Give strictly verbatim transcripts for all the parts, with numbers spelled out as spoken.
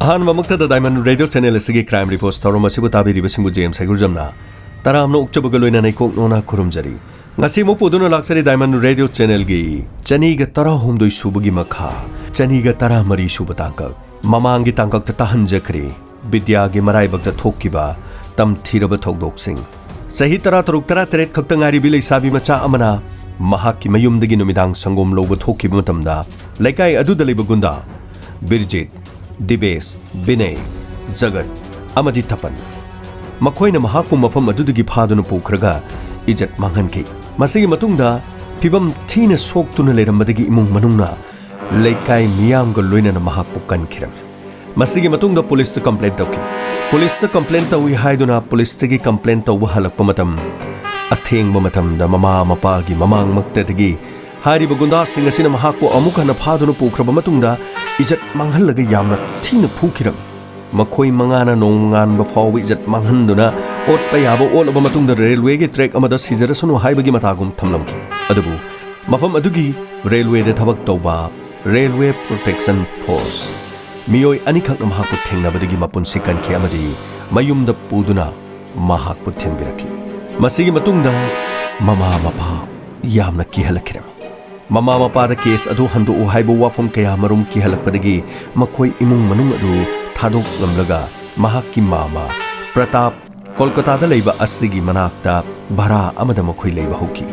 ꯑꯍꯥꯟꯕꯃꯛꯇꯗ Diamond Radio Channel ꯑꯁꯤꯒꯤ Crime Reports ꯊꯧꯔꯝ ꯑꯁꯤꯕꯨ ꯇꯥꯕꯤꯔꯤꯕꯁꯤꯡꯕꯨ ꯖꯦꯝꯁ ꯍꯩꯒꯨꯔꯖꯝꯅ ꯇꯔꯥꯝꯅ ꯑꯣꯛꯆꯕꯒ ꯂꯣꯏꯅꯅ ꯏꯀꯣꯛ ꯅꯣꯅ ꯈꯨꯔꯨꯝꯖꯔꯤ꯫ ꯉꯁꯤ ꯑꯃꯨꯛ ꯄꯨꯗꯨꯅ ꯂꯥꯛꯆꯔꯤ Diamond Radio Channelꯒꯤ ꯆꯅꯤꯒ ꯇꯔꯥꯍꯨꯝꯗꯣꯏ ꯁꯨꯕꯒꯤ ꯃꯈꯥ, ꯆꯅꯤꯒ ꯇꯔꯥꯃꯔꯤ ꯁꯨꯕ ꯇꯥꯡꯀꯛ꯫ ꯃꯃꯥꯡꯒꯤ ꯇꯥꯡꯀꯛꯇ ꯇꯥꯍꯟꯖꯈ꯭ꯔꯦ ꯕꯤꯗ꯭ꯌꯥꯒꯤ ꯃꯔꯥꯏꯕꯛꯇ ꯊꯣꯛꯈꯤꯕ ꯇꯝꯊꯤꯔꯕ ꯊꯧꯗꯣꯛꯁꯤꯡ꯫ ꯆꯍꯤ ꯇꯔꯥꯇꯔꯨꯛ ꯇꯔꯥꯇꯔꯦꯠ ꯈꯛꯇ ꯉꯥꯏꯔꯤꯕꯤ ꯂꯩꯁꯥꯕꯤ ꯃꯆꯥ ꯑꯃꯅ ꯃꯍꯥꯛꯀꯤ ꯃꯌꯨꯝꯗꯒꯤ ꯅꯨꯃꯤꯗꯥꯡ ꯁꯪꯒꯣꯝ ꯂꯧꯕ ꯊꯣꯛꯈꯤꯕ ꯃꯇꯝꯗ, ꯂꯩꯀꯥꯏ ꯑꯗꯨꯗ ꯂꯩꯕ ꯒꯨꯟꯗꯥ ꯕꯤꯔꯖꯤꯠ, ꯗꯤꯕꯦꯁ, ꯕꯤꯅꯌ, ꯖꯒꯠ ꯑꯃꯗꯤ ꯇꯄꯟ, ꯃꯈꯣꯏꯅ ꯃꯍꯥꯛꯄꯨ ꯃꯐꯝ ꯑꯗꯨꯗꯒꯤ ꯐꯥꯗꯨꯅ ꯄꯨꯈ꯭ꯔꯒ ꯏꯖꯠ ꯃꯥꯡꯍꯟꯈꯤ꯫ ꯃꯁꯤꯒꯤ ꯃꯇꯨꯡꯗ ꯐꯤꯕꯝ ꯊꯤꯅ ꯁꯣꯛꯇꯨꯅ ꯂꯩꯔꯝꯕꯗꯒꯤ ꯏꯃꯨꯡ ꯃꯅꯨꯡꯅ ꯂꯩꯀꯥꯏ ꯃꯤꯌꯥꯝꯒ ꯂꯣꯏꯅꯅ ꯃꯍꯥꯛꯄꯨ ꯀꯟꯈꯤꯔꯝꯃꯤ꯫ ꯃꯁꯤꯒꯤ ꯃꯇꯨꯡꯗ ꯄꯨꯂꯤꯁꯇ ꯀꯝꯄ꯭ꯂꯦꯟ ꯇꯧꯈꯤ꯫ ꯄꯨꯂꯤꯁꯇ ꯀꯝꯄ꯭ꯂꯦꯟ ꯇꯧꯏ ꯍꯥꯏꯗꯨꯅ ꯄꯨꯂꯤꯁꯇꯒꯤ ꯀꯝꯄ꯭ꯂꯦꯟ ꯇꯧꯕ ꯍꯜꯂꯛꯄ ꯃꯇꯝ, ꯑꯊꯦꯡꯕ ꯃꯇꯝꯗ ꯃꯃꯥ ꯃꯄꯥꯒꯤ ꯃꯃꯥꯡꯃꯛꯇꯗꯒꯤ ꯍꯥꯏꯔꯤꯕ ꯒꯨꯟꯗꯥꯁꯤꯡ ꯑꯁꯤꯅ ꯃꯍꯥꯛꯄꯨ ꯑꯃꯨꯛ ꯍꯟꯅ ꯐꯥꯗꯨꯅ ꯄꯨꯈ꯭ꯔꯕ ꯃꯇꯨꯡꯗ ꯏꯖꯠ ꯃꯥꯡꯍꯜꯂꯒ ꯌꯥꯝꯅ ꯊꯤꯅ ꯐꯨꯈꯤꯔꯝꯃꯤ꯫ ꯃꯈꯣꯏ ꯃꯉꯥꯅ ꯅꯣꯡꯉꯥꯟꯕ ꯐꯥꯎꯕ ꯏꯖꯠ ꯃꯥꯡꯍꯟꯗꯨꯅ ꯑꯣꯠꯄ ꯌꯥꯕ ꯑꯣꯠꯂꯕ ꯃꯇꯨꯡꯗ ꯔꯦꯜꯋꯦꯒꯤ ꯇ꯭ꯔꯦꯛ ꯑꯃꯗ ꯁꯤꯖꯔꯁꯅꯨ ꯍꯥꯏꯕꯒꯤ ꯃꯇꯥꯒꯨꯝ ꯊꯝꯂꯝꯈꯤ꯫ ꯑꯗꯨꯕꯨ ꯃꯐꯝ ꯑꯗꯨꯒꯤ ꯔꯦꯜꯋꯦꯗ ꯊꯕꯛ ꯇꯧꯕ Railway Protection Force ꯃꯤꯑꯣꯏ ꯑꯅꯤꯈꯛꯅ ꯃꯍꯥꯛꯄꯨ ꯊꯦꯡꯅꯕꯗꯒꯤ ꯃꯄꯨꯟꯁꯤ ꯀꯟꯈꯤ ꯑꯃꯗꯤ ꯃꯌꯨꯝꯗ ꯄꯨꯗꯨꯅ ꯃꯍꯥꯛꯄꯨ ꯊꯤꯟꯕꯤꯔꯛꯈꯤ꯫ ꯃꯁꯤꯒꯤ ꯃꯇꯨꯡꯗ ꯃꯃꯥ ꯃꯄꯥ ꯌꯥꯝꯅ ꯀꯤꯍꯜꯂꯛꯈꯤꯔꯝꯃꯤ꯫ ꯃꯃꯥ ꯃꯄꯥꯗ ꯀꯦꯁ ꯑꯗꯨ ꯍꯟꯗꯣꯛꯎ ꯍꯥꯏꯕ ꯋꯥꯐꯝ ꯀꯌꯥ ꯃꯔꯨꯝ ꯀꯤꯍꯜꯂꯛꯄꯗꯒꯤ ꯃꯈꯣꯏ ꯏꯃꯨꯡ ꯃꯅꯨꯡ ꯑꯗꯨ ꯊꯥꯗꯣꯛꯂꯝꯂꯒ ꯃꯍꯥꯛꯀꯤ ꯃꯥꯃ ꯄ꯭ꯔꯇꯥꯞ ꯀꯣꯜꯀꯇꯥꯗ ꯂꯩꯕ ꯑꯁꯤꯒꯤ ꯃꯅꯥꯛꯇ ꯚꯔꯥ ꯑꯃꯗ ꯃꯈꯣꯏ ꯂꯩꯕ ꯍꯧꯈꯤ꯫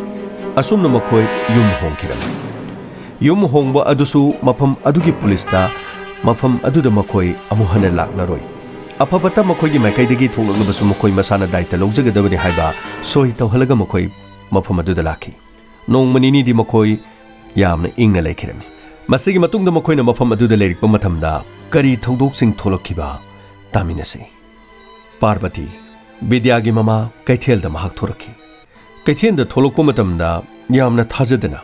ꯑꯁꯨꯝꯅ ꯃꯈꯣꯏ ꯌꯨꯝ ꯍꯣꯡꯈꯤꯔꯝꯃꯤ꯫ ꯌꯨꯝ ꯍꯣꯡꯕ ꯑꯗꯨꯁꯨ ꯃꯐꯝ ꯑꯗꯨꯒꯤ ꯄꯨꯂꯤꯁꯇ ꯃꯐꯝ ꯑꯗꯨꯗ ꯃꯈꯣꯏ ꯑꯃꯨꯛ ꯍꯟꯅ ꯂꯥꯛꯂꯔꯣꯏ, ꯑꯐꯕꯇ ꯃꯈꯣꯏꯒꯤ ꯃꯥꯏꯀꯩꯗꯒꯤ ꯊꯣꯛꯂꯛꯂꯕꯁꯨ ꯃꯈꯣꯏ ꯃꯁꯥꯅ ꯗꯥꯏꯇ ꯂꯧꯖꯒꯗꯕꯅꯤ ꯍꯥꯏꯕ ꯁꯣꯏ ꯇꯧꯍꯜꯂꯒ ꯃꯈꯣꯏ ꯃꯐꯝ ꯑꯗꯨꯗ ꯂꯥꯛꯈꯤ꯫ ꯅꯣꯡꯃ ꯅꯤꯅꯤꯗꯤ ꯃꯈꯣꯏ ꯌꯥꯝꯅ ꯏꯪꯅ ꯂꯩꯈꯤꯔꯝꯃꯤ꯫ ꯃꯁꯤꯒꯤ ꯃꯇꯨꯡꯗ ꯃꯈꯣꯏꯅ ꯃꯐꯝ ꯑꯗꯨꯗ ꯂꯩꯔꯛꯄ ꯃꯇꯝꯗ ꯀꯔꯤ ꯊꯧꯗꯣꯛꯁꯤꯡ ꯊꯣꯛꯂꯛꯈꯤꯕ ꯇꯥꯃꯤꯟꯅꯁꯤ꯫ ꯄꯥꯔꯕꯇꯤ, ꯕꯤꯗ꯭ꯌꯥꯒꯤ ꯃꯃꯥ ꯀꯩꯊꯦꯜꯗ ꯃꯍꯥꯛ ꯊꯣꯔꯛꯈꯤ꯫ ꯀꯩꯊꯦꯜꯗ ꯊꯣꯛꯂꯛꯄ ꯃꯇꯝꯗ ꯌꯥꯝꯅ ꯊꯥꯖꯗꯅ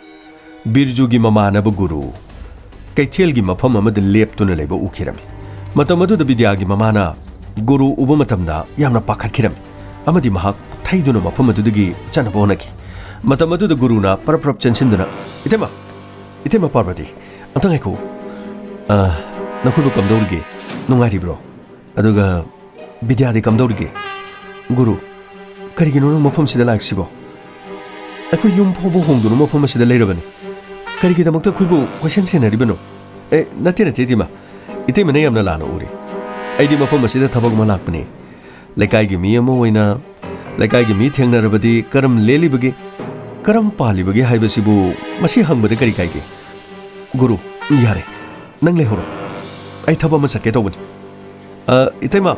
ꯕꯤꯔꯖꯨꯒꯤ ꯃꯃꯥꯟꯅꯕ ꯒꯨꯔꯨ ꯀꯩꯊꯦꯜꯒꯤ ꯃꯐꯝ ꯑꯃꯗ ꯂꯦꯞꯇꯨꯅ ꯂꯩꯕ ꯎꯈꯤꯔꯝꯃꯤ꯫ ꯃꯇꯝ ꯑꯗꯨꯗ ꯕꯤꯗ꯭ꯌꯥꯒꯤ ꯃꯃꯥꯅ ꯒꯨꯔꯨ ꯎꯕ ꯃꯇꯝꯗ ꯌꯥꯝꯅ ꯄꯥꯈꯠꯈꯤꯔꯝꯃꯤ ꯑꯃꯗꯤ ꯃꯍꯥꯛ ꯊꯩꯗꯨꯅ ꯃꯐꯝ ꯑꯗꯨꯗꯒꯤ ꯆꯠꯅꯕ ꯍꯣꯠꯅꯈꯤ꯫ ꯃꯇꯝ ꯑꯗꯨꯗ ꯒꯨꯔꯨꯅ ꯄꯔꯞ ꯄꯔꯞ ꯆꯦꯟꯁꯤꯟꯗꯨꯅ, "ꯏꯇꯩꯃ, ꯏꯇꯩꯃ ꯄꯥꯔꯕꯇꯤ, ꯑꯝꯇ ꯉꯥꯏꯈꯣ꯫ ꯑ, ꯅꯈꯣꯏꯕꯨ ꯀꯝꯗꯧꯔꯤꯒꯦ? ꯅꯨꯡꯉꯥꯏꯔꯤꯕ꯭ꯔꯣ? ꯑꯗꯨꯒ ꯕꯤꯗ꯭ꯌꯥꯗꯤ ꯀꯝꯗꯧꯔꯤꯒꯦ? ꯒꯨꯔꯨ, ꯀꯔꯤꯒꯤꯅꯣ ꯅꯪ ꯃꯐꯝꯁꯤꯗ ꯂꯥꯛꯏꯁꯤꯕꯣ? ꯑꯩꯈꯣꯏ ꯌꯨꯝ ꯐꯥꯎꯕ ꯍꯣꯡꯗꯨꯅ ꯃꯐꯝ ꯑꯁꯤꯗ ꯂꯩꯔꯕꯅꯤ꯫ ꯀꯔꯤꯒꯤꯗꯃꯛꯇ ꯑꯩꯈꯣꯏꯕꯨ ꯀꯣꯏꯁꯦꯟ ꯁꯦꯟꯅꯔꯤꯕꯅꯣ? ꯑꯦ, ꯅꯠꯇꯦ, ꯅꯠꯇꯦ, ꯏꯇꯩꯃ꯫ ꯏꯇꯩꯃꯅ ꯌꯥꯝꯅ ꯂꯥꯟꯅ ꯎꯔꯤ꯫ ꯑꯩꯗꯤ ꯃꯐꯝ ꯑꯁꯤꯗ ꯊꯕꯛ ꯑꯃ ꯂꯥꯛꯄꯅꯤ꯫ ꯂꯩꯀꯥꯏꯒꯤ ꯃꯤ ꯑꯃ ꯑꯣꯏꯅ ꯂꯩꯀꯥꯏꯒꯤ ꯃꯤ ꯊꯦꯡꯅꯔꯕꯗꯤ ꯀꯔꯝ ꯂꯦꯜꯂꯤꯕꯒꯦ, ꯀꯔꯝ ꯄꯥꯜꯂꯤꯕꯒꯦ ꯍꯥꯏꯕꯁꯤꯕꯨ ꯃꯁꯤ ꯍꯪꯕꯗ ꯀꯔꯤ ꯀꯥꯏꯒꯦ? ꯒꯨꯔꯨ, ꯌꯥꯔꯦ, ꯅꯪ ꯂꯩꯍꯧꯔꯣ꯫ ꯑꯩ ꯊꯕꯛ ꯑꯃ ꯆꯠꯀꯦ ꯇꯧꯕꯅꯤ꯫ ꯑ, ꯏꯇꯩꯃ,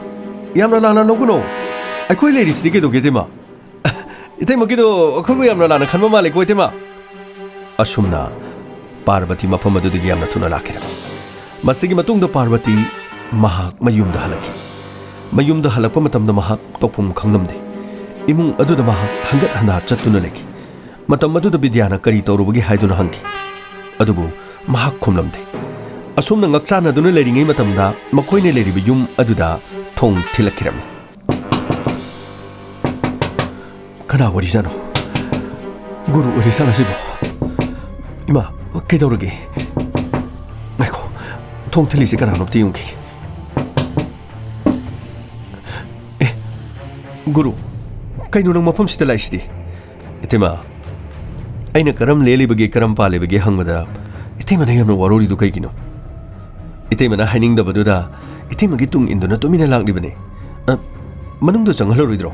ꯌꯥꯝꯅ ꯂꯥꯟꯅ ꯂꯧꯒꯅꯣ꯫ ꯑꯩꯈꯣꯏ ꯂꯩꯔꯤꯁꯤꯗꯤ ꯀꯩꯗꯧꯒꯦ, ꯏꯇꯩꯃ? ꯏꯇꯩꯃꯒꯤꯗꯣ ꯑꯩꯈꯣꯏꯕꯨ ꯌꯥꯝꯅ ꯂꯥꯟꯅ ꯈꯟꯕ ꯃꯥꯜꯂꯦꯀꯣ, ꯏꯇꯩꯃ? ꯑꯁꯨꯝꯅ ꯄꯥꯔꯕꯇꯤ ꯃꯐꯝ ꯑꯗꯨꯗꯒꯤ ꯌꯥꯝꯅ ꯊꯨꯅ ꯂꯥꯛꯈꯤꯔꯝꯃꯤ꯫ ꯃꯁꯤꯒꯤ ꯃꯇꯨꯡꯗ ꯄꯥꯔꯕꯇꯤ ꯃꯍꯥꯛ ꯃꯌꯨꯝꯗ ꯍꯜꯂꯛꯈꯤ꯫ ꯃꯌꯨꯝꯗ ꯍꯜꯂꯛꯄ ꯃꯇꯝꯗ ꯃꯍꯥꯛ ꯇꯧꯐꯝ ꯈꯪꯂꯝꯗꯦ꯫ ꯏꯃꯨꯡ ꯑꯗꯨꯗ ꯃꯍꯥꯛ ꯍꯟꯒꯠ ꯍꯟꯗꯥ ꯆꯠꯇꯨꯅ ꯂꯩꯈꯤ꯫ ꯃꯇꯝ ꯑꯗꯨꯗ ꯕꯤꯗ꯭ꯌꯥꯅ ꯀꯔꯤ ꯇꯧꯔꯨꯕꯒꯦ ꯍꯥꯏꯗꯨꯅ ꯍꯪꯈꯤ꯫ ꯑꯗꯨꯕꯨ ꯃꯍꯥꯛ ꯈꯨꯝꯂꯝꯗꯦ꯫ ꯑꯁꯨꯝꯅ ꯉꯛꯆꯥꯟꯅꯗꯨꯅ ꯂꯩꯔꯤꯉꯩ ꯃꯇꯝꯗ ꯃꯈꯣꯏꯅ ꯂꯩꯔꯤꯕ ꯌꯨꯝ ꯑꯗꯨꯗ ꯊꯣꯡ ꯊꯤꯜꯂꯛꯈꯤꯔꯝꯃꯤ꯫ ꯀꯅꯥ ꯑꯣꯏꯔꯤꯖꯥꯠꯅꯣ? ꯒꯨꯔꯨ ꯑꯣꯏꯔꯤꯖꯥꯠꯂ ꯁꯤꯕꯣ? ꯏꯃꯥ, ꯀꯩꯗꯧꯔꯒꯦ? ꯉꯥꯏꯈꯣ, ꯊꯣꯡ ꯊꯤꯜꯂꯤꯁꯦ ꯀꯅꯥꯅꯣ ꯑꯝꯇ ꯌꯦꯡꯉꯨꯈꯤꯒꯦ꯫ ꯑꯦ, ꯒꯨꯔꯨ, ꯀꯩꯅꯣ ꯅꯪ ꯃꯐꯝꯁꯤꯗ ꯂꯥꯛꯏꯁꯤꯗꯤ? ꯏꯇꯩꯃ, ꯑꯩꯅ ꯀꯔꯝ ꯂꯦꯜꯂꯤꯕꯒꯦ, ꯀꯔꯝ ꯄꯥꯜꯂꯤꯕꯒꯦ ꯍꯪꯕꯗ ꯏꯇꯩꯃꯅ ꯌꯥꯝꯅ ꯋꯥꯔꯧꯔꯤꯗꯨ ꯀꯩꯒꯤꯅꯣ? ꯏꯇꯩꯃꯅ ꯍꯥꯏꯅꯤꯡꯗꯕꯗꯨꯗ ꯏꯇꯩꯃꯒꯤ ꯇꯨꯡ ꯏꯟꯗꯨꯅ ꯇꯨꯃꯤꯟꯅ ꯂꯥꯛꯂꯤꯕꯅꯤ꯫ ꯑ, ꯃꯅꯨꯡꯗ ꯆꯪꯍꯜꯂꯔꯣꯏꯗ꯭ꯔꯣ?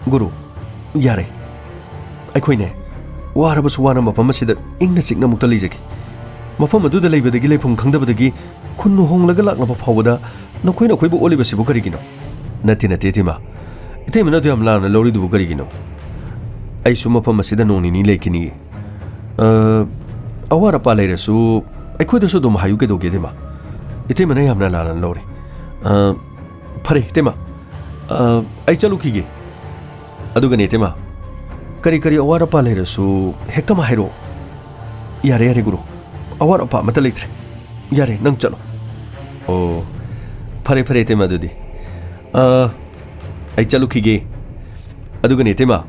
ꯒꯨꯔꯨ, ꯌꯥꯔꯦ꯫ ꯑꯩꯈꯣꯏꯅꯦ, ꯋꯥꯔꯕꯁꯨ ꯋꯥꯅ ꯃꯐꯝ ꯑꯁꯤꯗ ꯏꯪꯅ ꯆꯤꯛꯅ ꯑꯃꯨꯛꯇ ꯂꯩꯖꯒꯦ꯫ ꯃꯐꯝ ꯑꯗꯨꯗ ꯂꯩꯕꯗꯒꯤ ꯂꯩꯐꯝ ꯈꯪꯗꯕꯗꯒꯤ ꯈꯨꯟ ꯍꯣꯡꯂꯒ ꯂꯥꯛꯂꯕ ꯐꯥꯎꯕꯗ ꯅꯈꯣꯏꯅ ꯑꯩꯈꯣꯏꯕꯨ ꯑꯣꯠꯂꯤꯕꯁꯤꯕꯨ ꯀꯔꯤꯒꯤꯅꯣ? ꯅꯠꯇꯦ, ꯅꯠꯇꯦ, ꯏꯇꯩꯃ꯫ ꯏꯇꯩꯃꯅ ꯑꯗꯨ ꯌꯥꯝ ꯂꯥꯟꯅ ꯂꯧꯔꯤꯗꯨꯕꯨ ꯀꯔꯤꯒꯤꯅꯣ? ꯑꯩꯁꯨ ꯃꯐꯝ ꯑꯁꯤꯗ ꯅꯣꯡ ꯅꯤꯅꯤ ꯂꯩꯈꯤꯅꯤ꯫ ꯑ, ꯑꯋꯥꯠ ꯑꯄꯥ ꯂꯩꯔꯁꯨ ꯑꯩꯈꯣꯏꯗꯁꯨ ꯑꯗꯨꯝ ꯍꯥꯏꯌꯨ ꯀꯩꯗꯧꯒꯦ, ꯏꯇꯩꯃ? ꯏꯇꯩꯃꯅ ꯌꯥꯝꯅ ꯂꯥꯟꯅ ꯂꯧꯔꯦ꯫ ꯑ, ꯐꯔꯦ, ꯏꯇꯩꯃ꯫ ꯑ, ꯑꯩ ꯆꯠꯂꯨꯈꯤꯒꯦ꯫ ꯑꯗꯨꯒꯅꯦ, ꯏꯇꯩꯃ, ꯀꯔꯤ ꯀꯔꯤ ꯑꯋꯥꯠ ꯑꯄꯥ ꯂꯩꯔꯁꯨ ꯍꯦꯛꯇꯃꯛ ꯍꯥꯏꯔꯛꯑꯣ꯫ ꯌꯥꯔꯦ, ꯌꯥꯔꯦ, ꯒꯨꯔꯨ꯫ ꯑꯋꯥꯠ ꯑꯄꯥ ꯑꯃꯠꯇ ꯂꯩꯇ꯭ꯔꯦ꯫ ꯌꯥꯔꯦ, ꯅꯪ ꯆꯠꯂꯣ꯫ ꯑꯣ, ꯐꯔꯦ, ꯐꯔꯦ, ꯏꯇꯩꯃ, ꯑꯗꯨꯗꯤ꯫ ꯑ, ꯑꯩ ꯆꯠꯂꯨꯈꯤꯒꯦ꯫ ꯑꯗꯨꯒꯅꯦ, ꯏꯇꯩꯃ,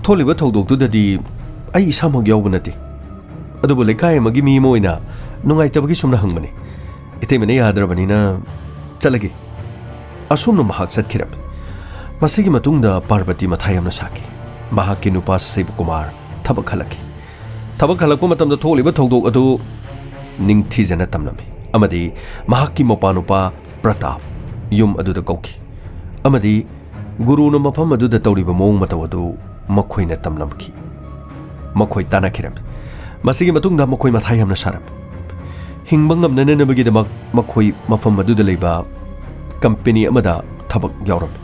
ꯊꯣꯛꯂꯤꯕ ꯊꯧꯗꯣꯛꯇꯨꯗꯗꯤ ꯑꯩ ꯏꯁꯥꯃꯛ ꯌꯥꯎꯕ ꯅꯠꯇꯦ꯫ ꯑꯗꯨꯕꯨ ꯂꯩꯀꯥꯏ ꯑꯃꯒꯤ ꯃꯤ ꯑꯃ ꯑꯣꯏꯅ ꯅꯨꯡꯉꯥꯏꯇꯕꯒꯤ ꯁꯨꯝꯅ ꯍꯪꯕꯅꯤ꯫ ꯏꯇꯩꯃꯅ ꯌꯥꯗ꯭ꯔꯕꯅꯤꯅ ꯆꯠꯂꯒꯦ꯫ ꯑꯁꯨꯝꯅ ꯃꯍꯥꯛ ꯆꯠꯈꯤꯔꯝꯃꯤ꯫ ꯃꯁꯤꯒꯤ ꯃꯇꯨꯡꯗ ꯄꯥꯔꯕꯇꯤ ꯃꯊꯥ ꯌꯥꯝꯅ ꯁꯥꯈꯤ꯫ ꯃꯍꯥꯛꯀꯤ ꯅꯨꯄꯥ ꯁꯤꯕ ꯀꯨꯃꯥꯔ ꯊꯕꯛ ꯍꯜꯂꯛꯈꯤ꯫ ꯊꯕꯛ ꯍꯜꯂꯛꯄ ꯃꯇꯝꯗ ꯊꯣꯛꯂꯤꯕ ꯊꯧꯗꯣꯛ ꯑꯗꯨ ꯅꯤꯡꯊꯤꯖꯅ ꯇꯝꯂꯝꯃꯤ ꯑꯃꯗꯤ ꯃꯍꯥꯛꯀꯤ ꯃꯄꯥꯅꯨꯄꯥ ꯄ꯭ꯔꯇꯥꯞ ꯌꯨꯝ ꯑꯗꯨꯗ ꯀꯧꯈꯤ ꯑꯃꯗꯤ ꯒꯨꯔꯨꯅ ꯃꯐꯝ ꯑꯗꯨꯗ ꯇꯧꯔꯤꯕ ꯃꯑꯣꯡ ꯃꯇꯧ ꯑꯗꯨ ꯃꯈꯣꯏꯅ ꯇꯝꯂꯝꯈꯤ꯫ ꯃꯈꯣꯏ ꯇꯥꯟꯅꯈꯤꯔꯝꯃꯤ꯫ ꯃꯁꯤꯒꯤ ꯃꯇꯨꯡꯗ ꯃꯈꯣꯏ ꯃꯊꯥ ꯌꯥꯝꯅ ꯁꯥꯔꯝꯃꯤ꯫ ꯍꯤꯡꯕ ꯉꯝꯅꯅꯕꯒꯤꯗꯃꯛ ꯃꯈꯣꯏ ꯃꯐꯝ ꯑꯗꯨꯗ ꯂꯩꯕ ꯀꯝꯄꯦꯅꯤ ꯑꯃꯗ ꯊꯕꯛ ꯌꯥꯎꯔꯝꯃꯤ꯫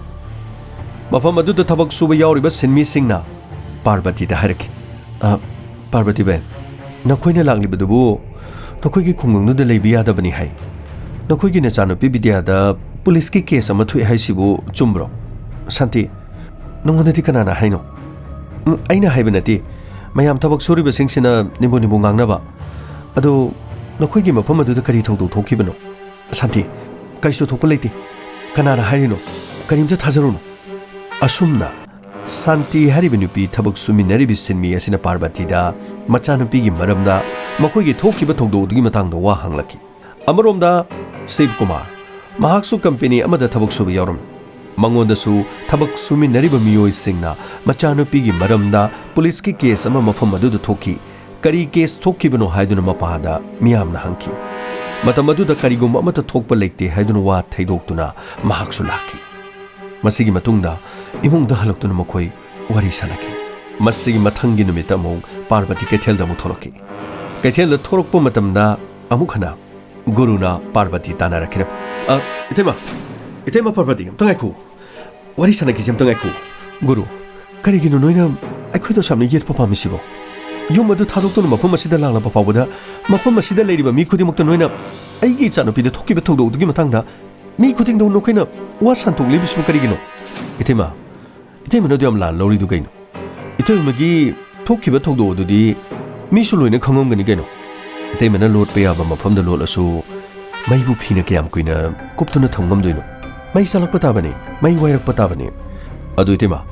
ꯃꯐꯝ ꯑꯗꯨꯗ ꯊꯕꯛ ꯁꯨꯕ ꯌꯥꯎꯔꯤꯕ ꯁꯤꯟꯃꯤꯁꯤꯡꯅ ꯄꯥꯔꯕꯇꯤꯗ ꯍꯥꯏꯔꯛꯈꯤ, "ꯑ, ꯄꯥꯔꯕꯇꯤꯕꯦꯟ, ꯅꯈꯣꯏꯅ ꯂꯥꯛꯂꯤꯕꯗꯨꯕꯨ ꯅꯈꯣꯏꯒꯤ ꯈꯨꯡꯒꯪꯗꯨꯗ ꯂꯩꯕ ꯌꯥꯗꯕꯅꯤ ꯍꯥꯏ꯫ ꯅꯈꯣꯏꯒꯤ ꯅꯆꯥꯅꯨꯄꯤ ꯕꯤꯗ꯭ꯌꯥꯗ ꯄꯨꯂꯤꯁꯀꯤ ꯀꯦꯁ ꯑꯃ ꯊꯣꯛꯑꯦ ꯍꯥꯏꯁꯤꯕꯨ ꯆꯨꯝꯕ꯭ꯔꯣ?" "ꯁꯥꯟꯇꯤ, ꯅꯉꯣꯟꯗꯗꯤ ꯀꯅꯥꯅ ꯍꯥꯏꯅꯣ?" "ꯎꯝ, ꯑꯩꯅ ꯍꯥꯏꯕ ꯅꯠꯇꯦ꯫ ꯃꯌꯥꯝ ꯊꯕꯛ ꯁꯨꯔꯤꯕꯁꯤꯡꯁꯤꯅ ꯅꯤꯝꯕꯨ ꯅꯤꯝꯕꯨ ꯉꯥꯡꯅꯕ꯫ ꯑꯗꯣ ꯅꯈꯣꯏꯒꯤ ꯃꯐꯝ ꯑꯗꯨꯗ ꯀꯔꯤ ꯊꯧꯗꯣꯛ ꯊꯣꯛꯈꯤꯕꯅꯣ?" "ꯁꯥꯟꯇꯤ, ꯀꯔꯤꯁꯨ ꯊꯣꯛꯄ ꯂꯩꯇꯦ꯫ ꯀꯅꯥꯅ ꯍꯥꯏꯔꯤꯅꯣ? ꯀꯔꯤꯝꯇ ꯊꯥꯖꯔꯨꯅꯨ꯫" ꯑꯁꯨꯝꯅ ꯁꯥꯟꯇꯤ ꯍꯥꯏꯔꯤꯕ ꯅꯨꯄꯤ ꯊꯕꯛ ꯁꯨꯃꯤꯟꯅꯔꯤꯕꯤ ꯁꯤꯟꯃꯤ ꯑꯁꯤꯅ ꯄꯥꯔꯕꯇꯤꯗ ꯃꯆꯥꯅꯨꯄꯤꯒꯤ ꯃꯔꯝꯗ, ꯃꯈꯣꯏꯒꯤ ꯊꯣꯛꯈꯤꯕ ꯊꯧꯗꯣꯛ ꯑꯗꯨꯒꯤ ꯃꯇꯥꯡꯗ ꯋꯥ ꯍꯪꯂꯛꯈꯤ꯫ ꯑꯃꯔꯣꯝꯗ ꯁꯤꯕ ꯀꯨꯃꯥꯔ, ꯃꯍꯥꯛꯁꯨ ꯀꯝꯄꯦꯅꯤ ꯑꯃꯗ ꯊꯕꯛ ꯁꯨꯕ ꯌꯥꯎꯔꯝꯃꯤ꯫ ꯃꯉꯣꯟꯗꯁꯨ ꯊꯕꯛ ꯁꯨꯃꯤꯟꯅꯔꯤꯕ ꯃꯤꯑꯣꯏꯁꯤꯡꯅ ꯃꯆꯥꯅꯨꯄꯤꯒꯤ ꯃꯔꯝꯗ ꯄꯨꯂꯤꯁꯀꯤ ꯀꯦꯁ ꯑꯃ ꯃꯐꯝ ꯑꯗꯨꯗ ꯊꯣꯛꯈꯤ꯫ ꯀꯔꯤ ꯀꯦꯁ ꯊꯣꯛꯈꯤꯕꯅꯣ ꯍꯥꯏꯗꯨꯅ ꯃꯄꯥꯗ ꯃꯤꯌꯥꯝꯅ ꯍꯪꯈꯤ꯫ ꯃꯇꯝ ꯑꯗꯨꯗ ꯀꯔꯤꯒꯨꯝꯕ ꯑꯃꯠꯇ ꯊꯣꯛꯄ ꯂꯩꯇꯦ ꯍꯥꯏꯗꯨꯅ ꯋꯥ ꯊꯩꯗꯣꯛꯇꯨꯅ ꯃꯍꯥꯛꯁꯨ ꯂꯥꯛꯈꯤ꯫ ꯃꯁꯤꯒꯤ ꯃꯇꯨꯡꯗ ꯏꯃꯨꯡꯗ ꯍꯜꯂꯛꯇꯨꯅ ꯃꯈꯣꯏ ꯋꯥꯔꯤ ꯁꯥꯟꯅꯈꯤ꯫ ꯃꯁꯤꯒꯤ ꯃꯊꯪꯒꯤ ꯅꯨꯃꯤꯠꯇ ꯑꯃꯨꯛ ꯄꯥꯔꯕꯇꯤ ꯀꯩꯊꯦꯜꯗ ꯑꯃꯨꯛ ꯊꯣꯛꯂꯛꯈꯤ꯫ ꯀꯩꯊꯦꯜꯗ ꯊꯣꯛꯂꯛꯄ ꯃꯇꯝꯗ ꯑꯃꯨꯛ ꯍꯟꯅ ꯒꯨꯔꯨꯅ ꯄꯥꯔꯕꯇꯤ ꯇꯥꯟꯅꯔꯛꯈꯤꯔꯝꯃꯤ꯫ "ꯑ, ꯏꯇꯩꯃ, ꯏꯇꯩꯃ ꯄꯥꯔꯕꯇꯤ, ꯑꯝꯇ ꯉꯥꯏꯈꯣ꯫ ꯋꯥꯔꯤ ꯁꯥꯟꯅꯈꯤꯁꯦ, ꯑꯝꯇ ꯉꯥꯏꯈꯣ꯫" "ꯒꯨꯔꯨ, ꯀꯔꯤꯒꯤꯅꯣ ꯅꯣꯏꯅ ꯑꯩꯈꯣꯏꯗ ꯑꯁꯨꯛ ꯌꯥꯝꯅ ꯌꯦꯠꯄ ꯄꯥꯝꯃꯤꯁꯤꯕꯣ? ꯌꯨꯝ ꯑꯗꯨ ꯊꯥꯗꯣꯛꯇꯨꯅ ꯃꯐꯝ ꯑꯁꯤꯗ ꯂꯥꯛꯂꯕ ꯐꯥꯎꯕꯗ ꯃꯐꯝ ꯑꯁꯤꯗ ꯂꯩꯔꯤꯕ ꯃꯤ ꯈꯨꯗꯤꯡꯃꯛꯇ ꯅꯣꯏꯅ ꯑꯩꯒꯤ ꯏꯆꯥꯅꯨꯄꯤꯗ ꯊꯣꯛꯈꯤꯕ ꯊꯧꯗꯣꯛ ꯑꯗꯨꯒꯤ ꯃꯇꯥꯡꯗ ꯃꯤ ꯈꯨꯗꯤꯡꯗ ꯅꯈꯣꯏꯅ ꯋꯥ ꯁꯟꯗꯣꯛꯂꯤꯕꯁꯤꯕꯨ ꯀꯔꯤꯒꯤꯅꯣ?" "ꯏꯇꯩꯃ, ꯏꯇꯩꯃꯅ ꯑꯗꯨ ꯌꯥꯝ ꯂꯥꯟ ꯂꯧꯔꯤꯗꯨ ꯀꯩꯅꯣ? ꯏꯇꯩꯃꯒꯤ ꯊꯣꯛꯈꯤꯕ ꯊꯧꯗꯣꯛ ꯑꯗꯨꯗꯤ ꯃꯤꯁꯨ ꯂꯣꯏꯅ ꯈꯪꯉꯝꯒꯅꯤ ꯀꯩꯅꯣ꯫ ꯏꯇꯩꯃꯅ ꯂꯣꯠꯄ ꯌꯥꯕ ꯃꯐꯝꯗ ꯂꯣꯠꯂꯁꯨ ꯃꯩꯕꯨ ꯐꯤꯅ ꯀꯌꯥꯝ ꯀꯨꯏꯅ ꯀꯨꯞꯇꯨꯅ ꯊꯝ ꯉꯝꯗꯣꯏꯅꯣ? ꯃꯩ ꯆꯥꯂꯛꯄ ꯇꯥꯕꯅꯤ, ꯃꯩ ꯋꯥꯏꯔꯛꯄ ꯇꯥꯕꯅꯤ꯫ ꯑꯗꯨ ꯏꯇꯩꯃ,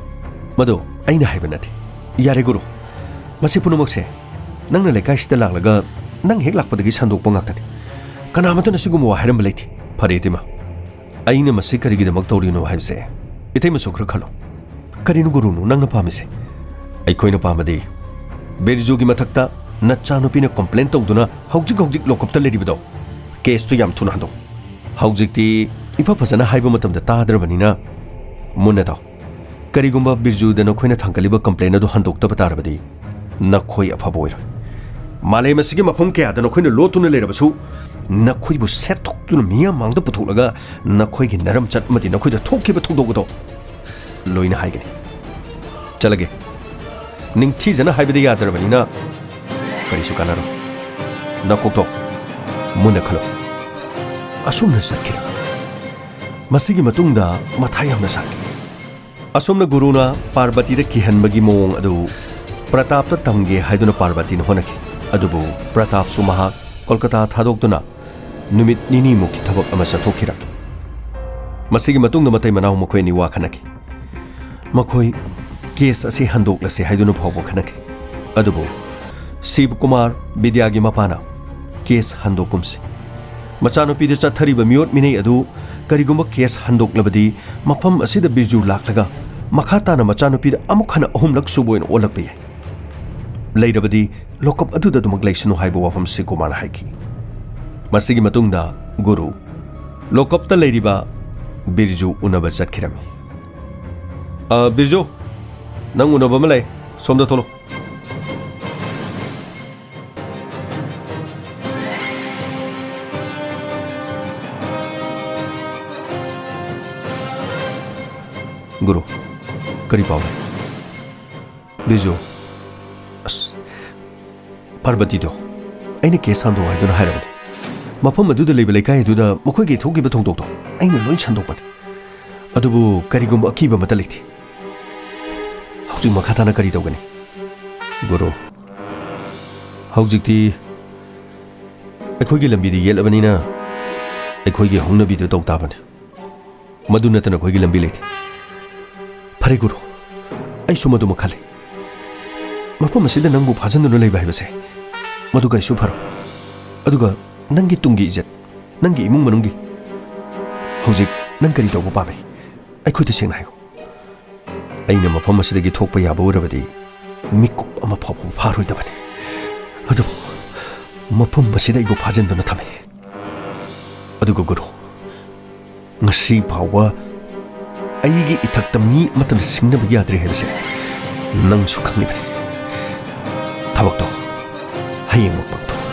ꯃꯗꯣ ꯑꯩꯅ ꯍꯥꯏꯕ ꯅꯠꯇꯦ꯫" "ꯌꯥꯔꯦ ꯒꯨꯔꯨ, ꯃꯁꯤ ꯄꯨꯝꯅꯃꯛꯁꯦ ꯅꯪꯅ ꯂꯩꯀꯥꯏꯁꯤꯗ ꯂꯥꯛꯂꯒ ꯅꯪ ꯍꯦꯛ ꯂꯥꯛꯄꯗꯒꯤ ꯁꯟꯗꯣꯛꯄ ꯉꯥꯛꯇꯅꯤ꯫ ꯀꯅꯥꯃꯠꯇꯅ ꯁꯤꯒꯨꯝꯕ ꯋꯥ ꯍꯥꯏꯔꯝꯕ ꯂꯩꯇꯦ꯫" "ꯐꯔꯦ ꯏꯇꯩꯃ, ꯑꯩꯅ ꯃꯁꯤ ꯀꯔꯤꯒꯤꯗꯃꯛ ꯇꯧꯔꯤꯅꯣ ꯍꯥꯏꯕꯁꯦ ꯏꯇꯩꯃꯁꯨ ꯈꯔ ꯈꯜꯂꯣ꯫ ꯀꯔꯤꯅꯣ ꯒꯨꯔꯨꯅꯨ ꯅꯪꯅ ꯄꯥꯝꯃꯤꯁꯦ? ꯑꯩꯈꯣꯏꯅ ꯄꯥꯝꯕꯗꯤ ꯕꯤꯔꯖꯨꯒꯤ ꯃꯊꯛꯇ ꯅꯆꯥꯅꯨꯄꯤꯅ complain ꯇꯧꯗꯨꯅ ꯍꯧꯖꯤꯛ ꯍꯧꯖꯤꯛ ꯂꯣꯀꯞꯇ ꯂꯩꯔꯤꯕꯗꯣ, caseꯇꯨ ꯌꯥꯝ ꯊꯨꯅ ꯍꯟꯗꯣꯛꯎ꯫ ꯍꯧꯖꯤꯛꯇꯤ ꯏꯐ ꯐꯖꯅ ꯍꯥꯏꯕ ꯃꯇꯝꯗ ꯇꯥꯗ꯭ꯔꯕꯅꯤꯅ ꯃꯨꯟꯅ ꯇꯥꯎ꯫ ꯀꯔꯤꯒꯨꯝꯕ ꯕꯤꯔꯖꯨꯗ ꯅꯈꯣꯏꯅ ꯊꯥꯡꯒꯠꯂꯤꯕ complain ꯑꯗꯨ ꯍꯟꯗꯣꯛꯇꯕ ꯇꯥꯔꯕꯗꯤ ꯅꯈꯣꯏ ꯑꯐꯕ ꯑꯣꯏꯔꯣꯏ꯫ ꯃꯥꯂꯦꯝ ꯑꯁꯤꯒꯤ ꯃꯐꯝ ꯀꯌꯥꯗ ꯅꯈꯣꯏꯅ ꯂꯣꯠꯇꯨꯅ ꯂꯩꯔꯕꯁꯨ, ꯅꯈꯣꯏꯕꯨ ꯁꯦꯠꯊꯣꯛꯇꯨꯅ ꯃꯤꯌꯥꯝ ꯃꯥꯡꯗ ꯄꯨꯊꯣꯛꯂꯒ ꯅꯈꯣꯏꯒꯤ ꯅꯔꯝꯆꯠ ꯑꯃꯗꯤ ꯅꯈꯣꯏꯗ ꯊꯣꯛꯈꯤꯕ ꯊꯧꯗꯣꯛ ꯑꯗꯣ ꯂꯣꯏꯅ ꯍꯥꯏꯒꯅꯤ꯫ ꯆꯠꯂꯒꯦ꯫ ꯅꯤꯡꯊꯤꯖꯅ ꯍꯥꯏꯕꯗꯤ ꯌꯥꯗ꯭ꯔꯕꯅꯤꯅ ꯀꯔꯤꯁꯨ ꯀꯥꯟꯅꯔꯣꯏ꯫ ꯅꯀꯣꯛꯇꯣ ꯃꯨꯟꯅ ꯈꯜꯂꯣ꯫ ꯑꯁꯨꯝꯅ ꯆꯠꯈꯤꯔꯝꯃꯤ꯫ ꯃꯁꯤꯒꯤ ꯃꯇꯨꯡꯗ ꯃꯊꯥ ꯌꯥꯝꯅ ꯁꯥꯈꯤ꯫ ꯑꯁꯨꯝꯅ ꯒꯨꯔꯨꯅ ꯄꯥꯔꯕꯇꯤꯗ ꯀꯤꯍꯟꯕꯒꯤ ꯃꯑꯣꯡ ꯑꯗꯨ ꯄ꯭ꯔꯇꯥꯞꯇ ꯇꯝꯒꯦ ꯍꯥꯏꯗꯨꯅ ꯄꯥꯔꯕꯇꯤꯅ ꯍꯣꯠꯅꯈꯤ꯫ ꯑꯗꯨꯕꯨ ꯄ꯭ꯔꯇꯥꯞꯁꯨ ꯃꯍꯥꯛ ꯀꯣꯜꯀꯇꯥ ꯊꯥꯗꯣꯛꯇꯨꯅ ꯅꯨꯃꯤꯠ ꯅꯤꯅꯤꯃꯨꯛꯀꯤ ꯊꯕꯛ ꯑꯃ ꯆꯠꯊꯣꯛꯈꯤꯔꯝꯃꯤ꯫ ꯃꯁꯤꯒꯤ ꯃꯇꯨꯡꯗ ꯃꯇꯩ ꯃꯅꯥꯎ ꯃꯈꯣꯏ ꯑꯅꯤ ꯋꯥ ꯈꯟꯅꯈꯤ꯫ ꯃꯈꯣꯏ case ꯑꯁꯤ ꯍꯟꯗꯣꯛꯂꯁꯤ ꯍꯥꯏꯗꯨꯅ ꯐꯥꯎꯕ ꯈꯟꯅꯈꯤ꯫ ꯑꯗꯨꯕꯨ ꯁꯤꯕ ꯀꯨꯃꯥꯔ, ꯕꯤꯗ꯭ꯌꯥꯒꯤ ꯃꯄꯥꯅ, case ꯍꯟꯗꯣꯛꯀꯨꯝꯁꯤ꯫ ꯃꯆꯥꯅꯨꯄꯤꯗ ꯆꯠꯊꯔꯤꯕ ꯃꯤꯑꯣꯠ ꯃꯤꯅꯩ ꯑꯗꯨ ꯀꯔꯤꯒꯨꯝꯕ case ꯍꯟꯗꯣꯛꯂꯕꯗꯤ ꯃꯐꯝ ꯑꯁꯤꯗ ꯕꯤꯔꯖꯨ ꯂꯥꯛꯂꯒ ꯃꯈꯥ ꯇꯥꯅ ꯃꯆꯥꯅꯨꯄꯤꯗ ꯑꯃꯨꯛ ꯍꯟꯅ ꯑꯍꯨꯝꯂꯛ ꯁꯨꯕ ꯑꯣꯏꯅ ꯑꯣꯜꯂꯛꯄ ꯌꯥꯏ꯫ ꯂꯩꯔꯕꯗꯤ ꯂꯣꯀꯞ ꯑꯗꯨꯗ ꯑꯗꯨꯃꯛ ꯂꯩꯁꯅꯨ ꯍꯥꯏꯕ ꯋꯥꯐꯝꯁꯤ ꯀꯨꯃꯥꯔꯅ ꯍꯥꯏꯈꯤ꯫ ꯃꯁꯤꯒꯤ ꯃꯇꯨꯡꯗ ꯒꯨꯔꯨ ꯂꯣꯀꯞꯇ ꯂꯩꯔꯤꯕ ꯕꯤꯔꯖꯨ ꯎꯅꯕ ꯆꯠꯈꯤꯔꯝꯃꯤ꯫ "ꯑ, ꯕꯤꯔꯖꯨ, ꯅꯪ ꯎꯅꯕ ꯑꯃ ꯂꯩ, ꯁꯣꯝꯗ ꯊꯣꯛꯂꯛꯎ꯫" "ꯒꯨꯔꯨ, ꯀꯔꯤ ꯄꯥꯎꯅꯣ?" "ꯕꯤꯔꯖꯨ, ꯑꯁ, ꯄꯥꯔꯕꯇꯤꯗꯣ ꯑꯩꯅ case ꯍꯟꯗꯣꯛ ꯍꯥꯏꯗꯨꯅ ꯍꯥꯏꯔꯕꯅꯤ꯫ ꯃꯐꯝ ꯑꯗꯨꯗ ꯂꯩꯕ ꯂꯩꯀꯥꯏ ꯑꯗꯨꯗ ꯃꯈꯣꯏꯒꯤ ꯊꯣꯛꯈꯤꯕ ꯊꯧꯗꯣꯛꯇꯣ ꯑꯩꯅ ꯂꯣꯏ ꯁꯟꯗꯣꯛꯄꯅꯤ꯫ ꯑꯗꯨꯕꯨ ꯀꯔꯤꯒꯨꯝꯕ ꯑꯀꯤꯕ ꯑꯃꯠꯇ ꯂꯩꯇꯦ꯫ ꯍꯧꯖꯤꯛ ꯃꯈꯥ ꯇꯥꯅ ꯀꯔꯤ ꯇꯧꯒꯅꯤ?" "ꯒꯨꯔꯨ, ꯍꯧꯖꯤꯛꯇꯤ ꯑꯩꯈꯣꯏꯒꯤ ꯂꯝꯕꯤꯗꯤ ꯌꯦꯠꯂꯕꯅꯤꯅ ꯑꯩꯈꯣꯏꯒꯤ ꯍꯧꯅꯕꯤꯗꯨ ꯇꯧ ꯇꯥꯕꯅꯤ꯫ ꯃꯗꯨ ꯅꯠꯇꯅ ꯑꯩꯈꯣꯏꯒꯤ ꯂꯝꯕꯤ ꯂꯩꯇꯦ꯫" "ꯐꯔꯦ ꯒꯨꯔꯨ, ꯑꯩꯁꯨ ꯃꯗꯨꯃꯛ ꯈꯜꯂꯤ꯫ ꯃꯐꯝ ꯑꯁꯤꯗ ꯅꯪꯕꯨ ꯐꯥꯖꯤꯟꯗꯨꯅ ꯂꯩꯕ ꯍꯥꯏꯕꯁꯦ ꯃꯗꯨ ꯀꯔꯤꯁꯨ ꯐꯔꯣꯏ꯫ ꯑꯗꯨꯒ ꯅꯪꯒꯤ ꯇꯨꯡꯒꯤ ꯏꯖꯠ, ꯅꯪꯒꯤ ꯏꯃꯨꯡ ꯃꯅꯨꯡꯒꯤ, ꯍꯧꯖꯤꯛ ꯅꯪ ꯀꯔꯤ ꯇꯧꯕ ꯄꯥꯝꯃꯤ? ꯑꯩꯈꯣꯏꯗ ꯁꯦꯡꯅ ꯍꯥꯏꯌꯨ꯫ ꯑꯩꯅ ꯃꯐꯝ ꯑꯁꯤꯗꯒꯤ ꯊꯣꯛꯄ ꯌꯥꯕ ꯑꯣꯏꯔꯕꯗꯤ ꯃꯤꯀꯨꯞ ꯑꯃ ꯐꯥꯎꯕ ꯐꯥꯔꯣꯏꯗꯕꯅꯤ꯫ ꯑꯗꯨꯕꯨ ꯃꯐꯝ ꯑꯁꯤꯗ ꯑꯩꯕꯨ ꯐꯥꯖꯤꯟꯗꯨꯅ ꯊꯝꯃꯤ꯫ ꯑꯗꯨꯒ ꯒꯨꯔꯨ, ꯉꯁꯤ ꯐꯥꯎꯕ ꯑꯩꯒꯤ ꯏꯊꯛꯇ ꯃꯤ ꯑꯃꯠꯇꯅ ꯁꯤꯡꯅꯕ ꯌꯥꯗ꯭ꯔꯤ ꯍꯥꯏꯕꯁꯦ ꯅꯪꯁꯨ ꯈꯪꯂꯤꯕꯅꯤ꯫ ꯊꯕꯛꯇꯣ ꯍꯌꯦꯡꯃꯛ ꯄꯥꯡꯊꯣꯛꯎ꯫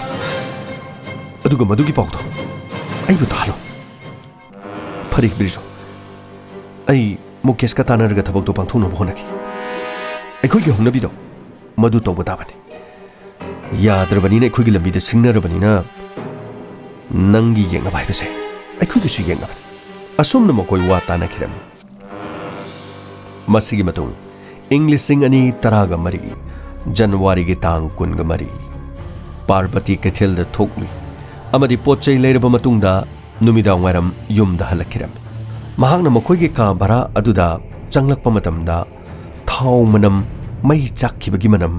ꯑꯗꯨꯒ ꯃꯗꯨꯒꯤ ꯄꯥꯎꯗꯣ ꯑꯩꯕꯨ ꯇꯥꯍꯜꯂꯨ꯫ ꯐꯔꯦ ꯕꯤꯔꯖꯨ, ꯑꯩ ꯃꯨꯀꯦꯁꯀ ꯇꯥꯟꯅꯔꯒ ꯊꯕꯛꯇꯣ ꯄꯥꯡꯊꯣꯛꯅꯕ ꯍꯣꯠꯅꯒꯦ꯫ ꯑꯩꯈꯣꯏꯒꯤ ꯍꯧꯅꯕꯤꯗꯣ ꯃꯗꯨ ꯇꯧꯕ ꯇꯥꯕꯅꯤ꯫ ꯌꯥꯗ꯭ꯔꯕꯅꯤꯅ, ꯑꯩꯈꯣꯏꯒꯤ ꯂꯝꯕꯤꯗ ꯁꯤꯡꯅꯔꯕꯅꯤꯅ ꯅꯪꯒꯤ ꯌꯦꯛꯅꯕ ꯍꯥꯏꯕꯁꯦ ꯑꯩꯈꯣꯏꯒꯤꯁꯨ ꯌꯦꯛꯅꯕꯅꯤ꯫ ꯑꯁꯨꯝꯅ ꯃꯈꯣꯏ ꯋꯥ ꯇꯥꯅꯈꯤꯔꯝꯃꯤ꯫ ꯃꯁꯤꯒꯤ ꯃꯇꯨꯡ ꯏꯪ ꯂꯤꯁꯤꯡ ꯑꯅꯤ ꯇꯔꯥꯒ ꯃꯔꯤ ꯖꯅꯋꯥꯔꯤꯒꯤ ꯇꯥꯡ ꯀꯨꯟꯒ ꯃꯔꯤ ꯄꯥꯔꯕꯇꯤ ꯀꯩꯊꯦꯜꯗ ꯊꯣꯛꯂꯨꯏ ꯑꯃꯗꯤ ꯄꯣꯠ ꯆꯩ ꯂꯩꯔꯕ ꯃꯇꯨꯡꯗ ꯅꯨꯃꯤꯗꯥꯡ ꯋꯥꯏꯔꯝ ꯌꯨꯝꯗ ꯍꯜꯂꯛꯈꯤꯔꯝꯃꯤ꯫ ꯃꯍꯥꯛꯅ ꯃꯈꯣꯏꯒꯤ ꯀꯥ ꯚꯔꯥ ꯑꯗꯨꯗ ꯆꯪꯂꯛꯄ ꯃꯇꯝꯗ ꯊꯥꯎ ꯃꯅꯝ, ꯃꯩ ꯆꯥꯛꯈꯤꯕꯒꯤ ꯃꯅꯝ,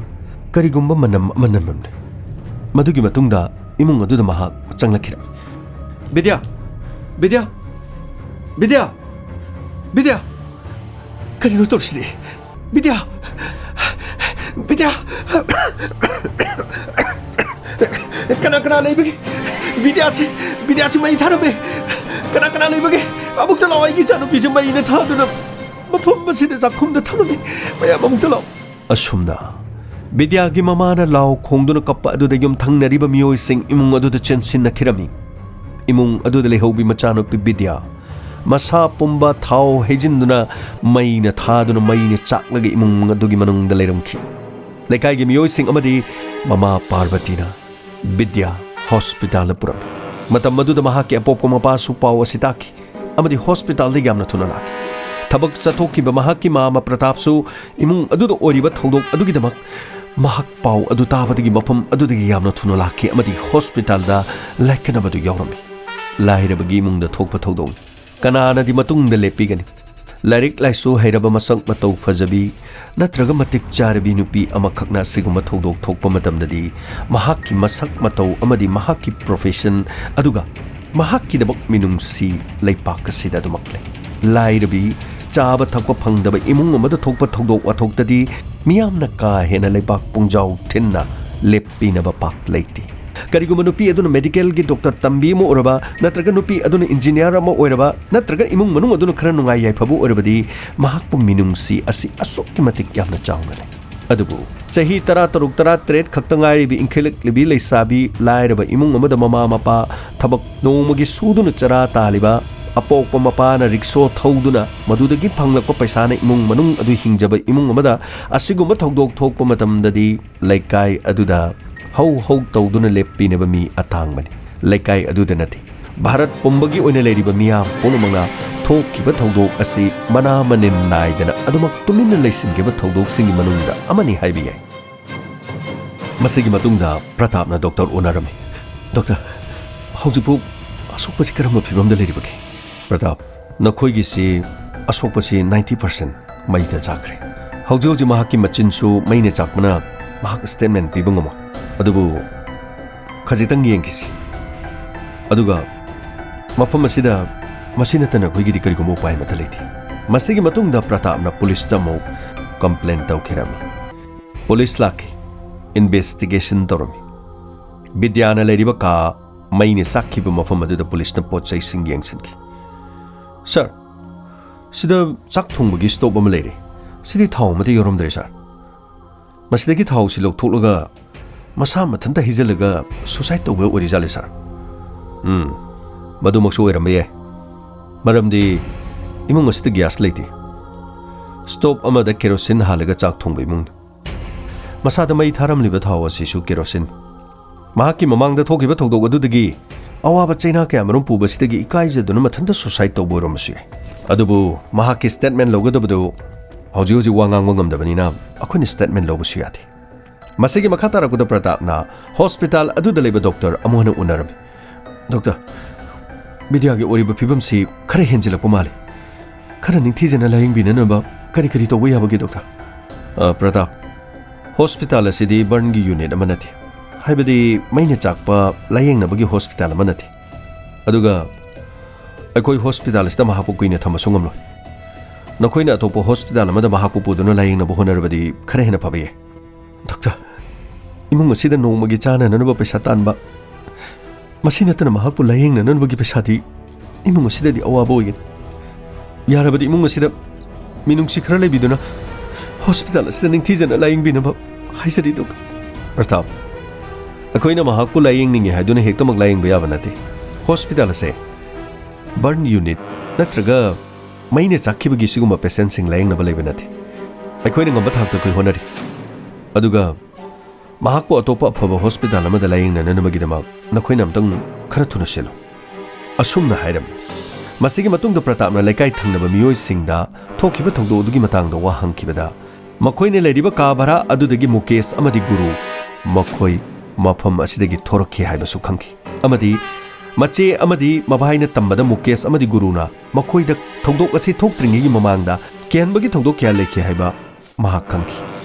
ꯀꯔꯤꯒꯨꯝꯕ ꯃꯅꯝ ꯑꯃ ꯅꯝꯂꯝꯂꯦ꯫ ꯃꯗꯨꯒꯤ ꯃꯇꯨꯡꯗ ꯏꯃꯨꯡ ꯑꯗꯨꯗ ꯃꯍꯥꯛ ꯆꯪꯂꯛꯈꯤꯔꯝꯃꯤ꯫ "ꯕꯤꯗ꯭ꯌꯥ! ꯕꯤꯗ꯭ꯌꯥ! ꯕꯤꯗ꯭ꯌꯥ! ꯕꯤꯗ꯭ꯌꯥ! ꯀꯔꯤꯅꯣ ꯇꯧꯔꯤꯁꯤꯗꯤ? ꯕꯤꯗ꯭ꯌꯥ! ꯕꯤꯗ꯭ꯌꯥ! ꯀꯅꯥ ꯀꯅꯥ ꯂꯩꯕꯒꯦ? ꯕꯤꯗ꯭ꯌꯥꯁꯤ, ꯕꯤꯗ꯭ꯌꯥꯁꯤ ꯃꯩ ꯊꯥꯔꯝꯃꯦ꯫ ꯀꯅꯥ ꯀꯅꯥ ꯂꯩꯕꯒꯦ? ꯑꯃꯨꯛꯇ ꯂꯥꯛꯑꯣ, ꯑꯩꯒꯤ ꯏꯆꯥꯅꯨꯄꯤꯁꯦ ꯃꯩꯅ ꯊꯥꯗꯨꯅ ꯃꯐꯝ ꯑꯁꯤꯗ ꯆꯥꯛꯈꯨꯝꯗ ꯊꯝꯂꯝꯃꯦ꯫ ꯃꯌꯥꯝ ꯑꯃꯨꯛꯇ ꯂꯥꯛꯑꯣ꯫" ꯑꯁꯨꯝꯅ ꯕꯤꯗ꯭ꯌꯥꯒꯤ ꯃꯃꯥꯅ ꯂꯥꯎ ꯈꯣꯡꯗꯨꯅ ꯀꯞꯄ ꯑꯗꯨꯗ ꯌꯨꯝꯊꯪꯅꯔꯤꯕ ꯃꯤꯑꯣꯏꯁꯤꯡ ꯏꯃꯨꯡ ꯑꯗꯨꯗ ꯆꯦꯟꯁꯤꯟꯅꯈꯤꯔꯝꯃꯤ꯫ ꯏꯃꯨꯡ ꯑꯗꯨꯗ ꯂꯩꯍꯧꯕꯤ ꯃꯆꯥꯅꯨꯄꯤ ꯕꯤꯗ꯭ꯌꯥ ꯃꯁꯥ ꯄꯨꯝꯕ ꯊꯥꯎ ꯍꯩꯖꯤꯟꯗꯨꯅ ꯃꯩꯅ ꯊꯥꯗꯨꯅ ꯃꯩꯅ ꯆꯥꯛꯂꯒ ꯏꯃꯨꯡ ꯑꯗꯨꯒꯤ ꯃꯅꯨꯡꯗ ꯂꯩꯔꯝꯈꯤ꯫ ꯂꯩꯀꯥꯏꯒꯤ ꯃꯤꯑꯣꯏꯁꯤꯡ ꯑꯃꯗꯤ ꯃꯃꯥ ꯄꯥꯔꯕꯇꯤꯅ ꯕꯤꯗ꯭ꯌꯥ ꯍꯣꯁꯄꯤꯇꯥꯜꯗ ꯄꯨꯔꯝꯃꯤ꯫ ꯃꯇꯝ ꯑꯗꯨꯗ ꯃꯍꯥꯛꯀꯤ ꯑꯄꯣꯛꯄ ꯃꯄꯥꯁꯨ ꯄꯥꯎ ꯑꯁꯤ ꯇꯥꯈꯤ ꯑꯃꯗꯤ ꯍꯣꯁꯄꯤꯇꯥꯜꯗ ꯌꯥꯝꯅ ꯊꯨꯅ ꯂꯥꯛꯈꯤ꯫ ꯊꯕꯛ ꯆꯠꯊꯣꯛꯈꯤꯕ ꯃꯍꯥꯛꯀꯤ ꯃꯥꯃ ꯄ꯭ꯔꯇꯥꯞꯁꯨ ꯏꯃꯨꯡ ꯑꯗꯨꯗ ꯑꯣꯏꯔꯤꯕ ꯊꯧꯗꯣꯛ ꯑꯗꯨꯒꯤꯗꯃꯛ ꯃꯍꯥꯛ ꯄꯥꯎ ꯑꯗꯨ ꯇꯥꯕꯗꯒꯤ ꯃꯐꯝ ꯑꯗꯨꯗꯒꯤ ꯌꯥꯝꯅ ꯊꯨꯅ ꯂꯥꯛꯈꯤ ꯑꯃꯗꯤ ꯍꯣꯁꯄꯤꯇꯥꯜꯗ ꯂꯥꯏꯀꯠꯅꯕꯗꯨ ꯌꯥꯎꯔꯝꯃꯤ꯫ ꯂꯥꯏꯔꯕꯒꯤ ꯏꯃꯨꯡꯗ ꯊꯣꯛꯄ ꯊꯧꯗꯣꯛꯅꯤ꯫ ꯀꯅꯥꯅꯗꯤ ꯃꯇꯨꯡꯗ ꯂꯦꯞꯄꯤꯒꯅꯤ? ꯂꯥꯏꯔꯤꯛ ꯂꯥꯏꯁꯨ ꯍꯩꯔꯕ, ꯃꯁꯛ ꯃꯇꯧ ꯐꯖꯕꯤ ꯅꯠꯇ꯭ꯔꯒ ꯃꯇꯤꯛ ꯆꯥꯔꯕꯤ ꯅꯨꯄꯤ ꯑꯃꯈꯛꯅ ꯑꯁꯤꯒꯨꯝꯕ ꯊꯧꯗꯣꯛ ꯊꯣꯛꯄ ꯃꯇꯝꯗꯗꯤ ꯃꯍꯥꯛꯀꯤ ꯃꯁꯛ ꯃꯇꯧ ꯑꯃꯗꯤ ꯃꯍꯥꯛꯀꯤ ꯄ꯭ꯔꯣꯐꯦꯁꯟ ꯑꯗꯨꯒ ꯃꯍꯥꯛꯀꯤꯗꯃꯛ ꯃꯤꯅꯨꯡꯁꯤ ꯂꯩꯄꯥꯛ ꯑꯁꯤꯗ ꯑꯗꯨꯃꯛ ꯂꯩ꯫ ꯂꯥꯏꯔꯕꯤ, ꯆꯥꯕ ꯊꯛꯄ ꯐꯪꯗꯕ ꯏꯃꯨꯡ ꯑꯃꯗ ꯊꯣꯛꯄ ꯊꯧꯗꯣꯛ ꯋꯥꯊꯣꯛꯇꯗꯤ ꯃꯤꯌꯥꯝꯅ ꯀꯥ ꯍꯦꯟꯅ ꯂꯩꯕꯥꯛ ꯄꯨꯡꯖꯥꯎ ꯊꯤꯟꯅ ꯂꯦꯞꯄꯤꯅꯕ ꯄꯥꯛ ꯂꯩꯇꯦ꯫ ꯀꯔꯤꯒꯨꯝꯕ ꯅꯨꯄꯤ ꯑꯗꯨꯅ ꯃꯦꯗꯤꯀꯦꯜꯒꯤ ꯗꯣꯛꯇꯔ ꯇꯝꯕꯤ ꯑꯃ ꯑꯣꯏꯔꯕ, ꯅꯠꯇ꯭ꯔꯒ ꯅꯨꯄꯤ ꯑꯗꯨꯅ ꯏꯟꯖꯤꯅꯤꯌꯥꯔ ꯑꯃ ꯑꯣꯏꯔꯕ, ꯅꯠꯇ꯭ꯔꯒ ꯏꯃꯨꯡ ꯃꯅꯨꯡ ꯑꯗꯨꯅ ꯈꯔ ꯅꯨꯡꯉꯥꯏ ꯌꯥꯏꯐꯕ ꯑꯣꯏꯔꯕꯗꯤ, ꯃꯍꯥꯛꯄꯨ ꯃꯤꯅꯨꯡꯁꯤ ꯑꯁꯤ ꯑꯁꯨꯛꯀꯤ ꯃꯇꯤꯛ ꯌꯥꯝꯅ ꯆꯥꯎꯅ ꯂꯩ꯫ ꯑꯗꯨꯕꯨ ꯆꯍꯤ ꯇꯔꯥ ꯇꯔꯨꯛ, ꯇꯔꯥ ꯇꯔꯦꯠ ꯈꯛꯇ ꯉꯥꯏꯔꯤꯕ ꯏꯟꯈꯠꯂꯛꯂꯤꯕꯤ ꯂꯩꯁꯥꯕꯤ, ꯂꯥꯏꯔꯕ ꯏꯃꯨꯡ ꯑꯃꯗ ꯃꯃꯥ ꯃꯄꯥ ꯊꯕꯛ ꯅꯣꯡꯃꯒꯤ ꯁꯨꯗꯨꯅ ꯆꯔꯥ ꯇꯥꯜꯂꯤꯕ, ꯑꯄꯣꯛꯄ ꯃꯄꯥꯅ ꯔꯤꯛꯁꯣ ꯊꯧꯗꯨꯅ ꯃꯗꯨꯗꯒꯤ ꯐꯪꯂꯛꯄ ꯄꯩꯁꯥꯅ ꯏꯃꯨꯡ ꯃꯅꯨꯡ ꯑꯗꯨ ꯍꯤꯡꯖꯕ ꯏꯃꯨꯡ ꯑꯃꯗ ꯑꯁꯤꯒꯨꯝꯕ ꯊꯧꯗꯣꯛ ꯊꯣꯛꯄ ꯃꯇꯝꯗꯗꯤ ꯂꯩꯀꯥꯏ ꯑꯗꯨꯗ ꯍꯧ ꯍꯧ ꯇꯧꯗꯨꯅ ꯂꯦꯞꯄꯤꯅꯕ ꯃꯤ ꯑꯇꯥꯡꯕꯅꯤ꯫ ꯂꯩꯀꯥꯏ ꯑꯗꯨꯗ ꯅꯠꯇꯦ, ꯚꯥꯔꯠ ꯄꯨꯝꯕꯒꯤ ꯑꯣꯏꯅ ꯂꯩꯔꯤꯕ ꯃꯤꯌꯥꯝ ꯄꯨꯝꯅꯃꯛꯅ ꯊꯣꯛꯈꯤꯕ ꯊꯧꯗꯣꯛ ꯑꯁꯤ ꯃꯅꯥ ꯃꯅꯤꯟ ꯅꯥꯏꯗꯅ ꯑꯗꯨꯃꯛ ꯇꯨꯃꯤꯟꯅ ꯂꯩꯁꯤꯟꯈꯤꯕ ꯊꯧꯗꯣꯛꯁꯤꯡꯒꯤ ꯃꯅꯨꯡꯗ ꯑꯃꯅꯤ ꯍꯥꯏꯕ ꯌꯥꯏ꯫ ꯃꯁꯤꯒꯤ ꯃꯇꯨꯡꯗ ꯄ꯭ꯔꯇꯥꯞꯅ ꯗꯣꯛꯇꯔ ꯎꯅꯔꯝꯃꯤ꯫ "ꯗꯣꯛꯇꯔ, ꯍꯧꯖꯤꯛꯄꯨ ꯑꯁꯣꯛꯄꯁꯤ ꯀꯔꯝꯕ ꯐꯤꯕꯝꯗ ꯂꯩꯔꯤꯕꯒꯦ?" "ꯄ꯭ꯔꯇꯥꯞ, ꯅꯈꯣꯏꯒꯤꯁꯤ ꯑꯁꯣꯛꯄꯁꯤ ꯅꯥꯏꯟꯇꯤ ꯄꯥꯔꯁꯦꯟ ꯃꯩꯗ ꯆꯥꯛꯈ꯭ꯔꯦ꯫ ꯍꯧꯖꯤꯛ ꯍꯧꯖꯤꯛ ꯃꯍꯥꯛꯀꯤ ꯃꯆꯤꯟꯁꯨ ꯃꯩꯅ ꯆꯥꯛꯄꯅ ꯃꯍꯥꯛ ꯁ꯭ꯇꯦꯠꯃꯦꯟ ꯄꯤꯕ ꯉꯝꯃꯣꯏ꯫ ꯑꯗꯨꯕꯨ ꯈꯖꯤꯛꯇꯪ ꯌꯦꯡꯈꯤꯁꯤ꯫ ꯑꯗꯨꯒ ꯃꯐꯝ ꯑꯁꯤꯗ ꯃꯁꯤ ꯅꯠꯇꯅ ꯑꯩꯈꯣꯏꯒꯤꯗꯤ ꯀꯔꯤꯒꯨꯝꯕ ꯎꯄꯥꯏ ꯑꯃꯠꯇ ꯂꯩꯇꯦ꯫" ꯃꯁꯤꯒꯤ ꯃꯇꯨꯡꯗ ꯄ꯭ꯔꯇꯥꯞꯅ ꯄꯨꯂꯤꯁꯇ ꯑꯃꯨꯛ ꯀꯝꯄ꯭ꯂꯦꯟ ꯇꯧꯈꯤꯔꯝꯃꯤ꯫ ꯄꯨꯂꯤꯁ ꯂꯥꯛꯈꯤ, ꯏꯟꯚꯦꯁꯇꯤꯒꯦꯁꯟ ꯇꯧꯔꯝꯃꯤ꯫ ꯕꯤꯗ꯭ꯌꯥꯅ ꯂꯩꯔꯤꯕ ꯀꯥ ꯃꯩꯅ ꯆꯥꯛꯈꯤꯕ ꯃꯐꯝ ꯑꯗꯨꯗ ꯄꯨꯂꯤꯁꯅ ꯄꯣꯠ ꯆꯩꯁꯤꯡ ꯌꯦꯡꯁꯤꯟꯈꯤ꯫ "ꯁꯥꯔ, ꯁꯤꯗ ꯆꯥꯛ ꯊꯣꯡꯕꯒꯤ ꯁ꯭ꯇꯣꯞ ꯑꯃ ꯂꯩꯔꯦ꯫ ꯁꯤꯗꯤ ꯊꯥꯎ ꯑꯃꯠꯇ ꯌꯥꯎꯔꯝꯗ꯭ꯔꯦ, ꯁꯥꯔ꯫ ꯃꯁꯤꯗꯒꯤ ꯊꯥꯎꯁꯤ ꯂꯧꯊꯣꯛꯂꯒ ꯃꯁꯥ ꯃꯊꯟꯇ ꯍꯩꯖꯤꯜꯂꯒ ꯁꯨꯁꯥꯏꯗ ꯇꯧꯕ ꯑꯣꯏꯔꯤꯖꯥꯠꯂꯦ, ꯁꯥꯔ?" "ꯎꯝ, ꯃꯗꯨꯃꯛꯁꯨ ꯑꯣꯏꯔꯝꯕ ꯌꯥꯏ꯫ ꯃꯔꯝꯗꯤ ꯏꯃꯨꯡ ꯑꯁꯤꯗ ꯒ꯭ꯌꯥꯁ ꯂꯩꯇꯦ꯫ ꯁ꯭ꯇꯣꯞ ꯑꯃꯗ ꯀꯦꯔꯣꯁꯤꯟ ꯍꯥꯜꯂꯒ ꯆꯥꯛ ꯊꯣꯡꯕ ꯏꯃꯨꯡꯅꯤ꯫ ꯃꯁꯥꯗ ꯃꯩ ꯊꯥꯔꯝꯂꯤꯕ ꯊꯥꯎ ꯑꯁꯤꯁꯨ ꯀꯦꯔꯣꯁꯤꯟ꯫ ꯃꯍꯥꯛꯀꯤ ꯃꯃꯥꯡꯗ ꯊꯣꯛꯈꯤꯕ ꯊꯧꯗꯣꯛ ꯑꯗꯨꯗꯒꯤ ꯑꯋꯥꯕ ꯆꯩꯅꯥ ꯀꯌꯥꯃꯔꯨꯝ ꯄꯨꯕꯁꯤꯗꯒꯤ ꯏꯀꯥꯏꯖꯗꯨꯅ ꯃꯊꯟꯇ ꯁꯨꯁꯥꯏꯗ ꯇꯧꯕ ꯑꯣꯏꯔꯝꯕꯁꯨ ꯌꯥꯏ꯫ ꯑꯗꯨꯕꯨ ꯃꯍꯥꯛꯀꯤ ꯁ꯭ꯇꯦꯠꯃꯦꯟ ꯂꯧꯒꯗꯕꯗꯨ ꯍꯧꯖꯤꯛ ꯍꯧꯖꯤꯛ ꯋꯥ ꯉꯥꯡꯕ ꯉꯝꯗꯕꯅꯤꯅ ꯑꯩꯈꯣꯏꯅ ꯁ꯭ꯇꯦꯠꯃꯦꯟ ꯂꯧꯕꯁꯨ ꯌꯥꯗꯦ꯫" ꯃꯁꯤꯒꯤ ꯃꯈꯥ ꯇꯥꯔꯛꯄꯗ ꯄ꯭ꯔꯇꯥꯞꯅ ꯍꯣꯁꯄꯤꯇꯥꯜ ꯑꯗꯨꯗ ꯂꯩꯕ ꯗꯣꯛꯇꯔ ꯑꯃꯨꯛ ꯍꯟꯅ ꯎꯅꯔꯝꯃꯤ꯫ "ꯗꯣꯛꯇꯔ, ꯕꯤꯗ꯭ꯌꯥꯒꯤ ꯑꯣꯏꯔꯤꯕ ꯐꯤꯕꯝꯁꯤ ꯈꯔ ꯍꯦꯟꯖꯤꯜꯂꯛꯄ ꯃꯥꯜꯂꯤ꯫ ꯈꯔ ꯅꯤꯡꯊꯤꯖꯅ ꯂꯥꯌꯦꯡꯕꯤꯅꯅꯕ ꯀꯔꯤ ꯀꯔꯤ ꯇꯧꯕ ꯌꯥꯕꯒꯦ, ꯗꯣꯛꯇꯔ?" "ꯑ, ꯄ꯭ꯔꯇꯥꯞ, ꯍꯣꯁꯄꯤꯇꯥꯜ ꯑꯁꯤꯗꯤ ꯕꯔꯟꯒꯤ ꯌꯨꯅꯤꯠ ꯑꯃ ꯅꯠꯇꯦ꯫ ꯍꯥꯏꯕꯗꯤ ꯃꯩꯅ ꯆꯥꯛꯄ ꯂꯥꯌꯦꯡꯅꯕꯒꯤ ꯍꯣꯁꯄꯤꯇꯥꯜ ꯑꯃ ꯅꯠꯇꯦ꯫ ꯑꯗꯨꯒ ꯑꯩꯈꯣꯏ ꯍꯣꯁꯄꯤꯇꯥꯜ ꯑꯁꯤꯗ ꯃꯍꯥꯛꯄꯨ ꯀꯨꯏꯅ ꯊꯝꯕꯁꯨ ꯉꯝꯂꯣꯏ꯫ ꯅꯈꯣꯏꯅ ꯑꯇꯣꯞꯄ ꯍꯣꯁꯄꯤꯇꯥꯜ ꯑꯃꯗ ꯃꯍꯥꯛꯄꯨ ꯄꯨꯗꯨꯅ ꯂꯥꯌꯦꯡꯅꯕ ꯍꯣꯠꯅꯔꯕꯗꯤ ꯈꯔ ꯍꯦꯟꯅ ꯐꯕ ꯌꯥꯏ꯫ ꯗꯣꯛꯇꯔ, ꯏꯃꯨꯡ ꯑꯁꯤꯗ ꯅꯣꯡꯃꯒꯤ ꯆꯥꯅꯅꯕ ꯄꯩꯁꯥ ꯇꯥꯟꯕ, ꯃꯁꯤ ꯅꯠꯇꯅ ꯃꯍꯥꯛꯄꯨ ꯂꯥꯌꯦꯡꯅꯅꯕꯒꯤ ꯄꯩꯁꯥꯗꯤ ꯏꯃꯨꯡ ꯑꯁꯤꯗꯗꯤ ꯑꯋꯥꯕ ꯑꯣꯏꯒꯅꯤ꯫ ꯌꯥꯔꯕꯗꯤ ꯏꯃꯨꯡ ꯑꯁꯤꯗ ꯃꯤꯅꯨꯡꯁꯤ ꯈꯔ ꯂꯩꯕꯤꯗꯨꯅ ꯍꯣꯁꯄꯤꯇꯥꯜ ꯑꯁꯤꯗ ꯅꯤꯡꯊꯤꯖꯅ ꯂꯥꯌꯦꯡꯕꯤꯅꯕ ꯍꯥꯏꯖꯔꯤ, ꯗꯣꯛꯇꯔ꯫ ꯄ꯭ꯔꯇꯥꯞ, ꯑꯩꯈꯣꯏꯅ ꯃꯍꯥꯛꯄꯨ ꯂꯥꯌꯦꯡꯅꯤꯡꯉꯤ ꯍꯥꯏꯗꯨꯅ ꯍꯦꯛꯇꯃꯛ ꯂꯥꯌꯦꯡꯕ ꯌꯥꯕ ꯅꯠꯇꯦ꯫ ꯍꯣꯁꯄꯤꯇꯥꯜ ꯑꯁꯦ ꯕꯔꯟ ꯌꯨꯅꯤꯠ ꯅꯠꯇ꯭ꯔꯒ ꯃꯩꯅ ꯆꯥꯛꯈꯤꯕꯒꯤ ꯁꯤꯒꯨꯝꯕ ꯄꯦꯁꯦꯟꯁꯤꯡ ꯂꯥꯌꯦꯡꯅꯕ ꯂꯩꯕ ꯅꯠꯇꯦ꯫ ꯑꯩꯈꯣꯏꯅ ꯉꯝꯕ ꯊꯥꯛꯇ ꯑꯩꯈꯣꯏ ꯍꯣꯠꯅꯔꯤ꯫ ꯑꯗꯨꯒ ꯃꯍꯥꯛꯄꯨ ꯑꯇꯣꯞꯄ ꯑꯐꯕ ꯍꯣꯁꯄꯤꯇꯥꯜ ꯑꯃꯗ ꯂꯥꯌꯦꯡꯅꯅꯕꯒꯤꯗꯃꯛ ꯅꯈꯣꯏꯅ ꯑꯃꯨꯛꯇꯪ ꯈꯔ ꯊꯨꯅ ꯁꯤꯜꯂꯨ꯫ ꯑꯁꯨꯝꯅ ꯍꯥꯏꯔꯝꯃꯤ꯫ ꯃꯁꯤꯒꯤ ꯃꯇꯨꯡꯗ ꯄ꯭ꯔꯇꯥꯞꯅ ꯂꯩꯀꯥꯏ ꯊꯪꯅꯕ ꯃꯤꯑꯣꯏꯁꯤꯡꯗ ꯊꯣꯛꯈꯤꯕ ꯊꯧꯗꯣꯛ ꯑꯗꯨꯒꯤ ꯃꯇꯥꯡꯗ ꯋꯥ ꯍꯪꯈꯤꯕꯗ, ꯃꯈꯣꯏꯅ ꯂꯩꯔꯤꯕ ꯀꯥ ꯚꯔꯥ ꯑꯗꯨꯗꯒꯤ ꯃꯨꯀꯦꯁ ꯑꯃꯗꯤ ꯒꯨꯔꯨ ꯃꯈꯣꯏ ꯃꯐꯝ ꯑꯁꯤꯗꯒꯤ ꯊꯣꯔꯛꯈꯤ ꯍꯥꯏꯕꯁꯨ ꯈꯪꯈꯤ꯫ ꯑꯃꯗꯤ ꯃꯆꯦ ꯑꯃꯗꯤ ꯃꯕꯥꯏꯅ ꯇꯝꯕꯗ ꯃꯨꯀꯦꯁ ꯑꯃꯗꯤ ꯒꯨꯔꯨꯅ ꯃꯈꯣꯏꯗ ꯊꯧꯗꯣꯛ ꯑꯁꯤ ꯊꯣꯛꯇ꯭ꯔꯤꯉꯩꯒꯤ ꯃꯃꯥꯡꯗ ꯀꯤꯍꯟꯕꯒꯤ ꯊꯧꯗꯣꯛ ꯀꯌꯥ ꯂꯩꯈꯤ ꯍꯥꯏꯕ ꯃꯍꯥꯛ ꯈꯪꯈꯤ꯫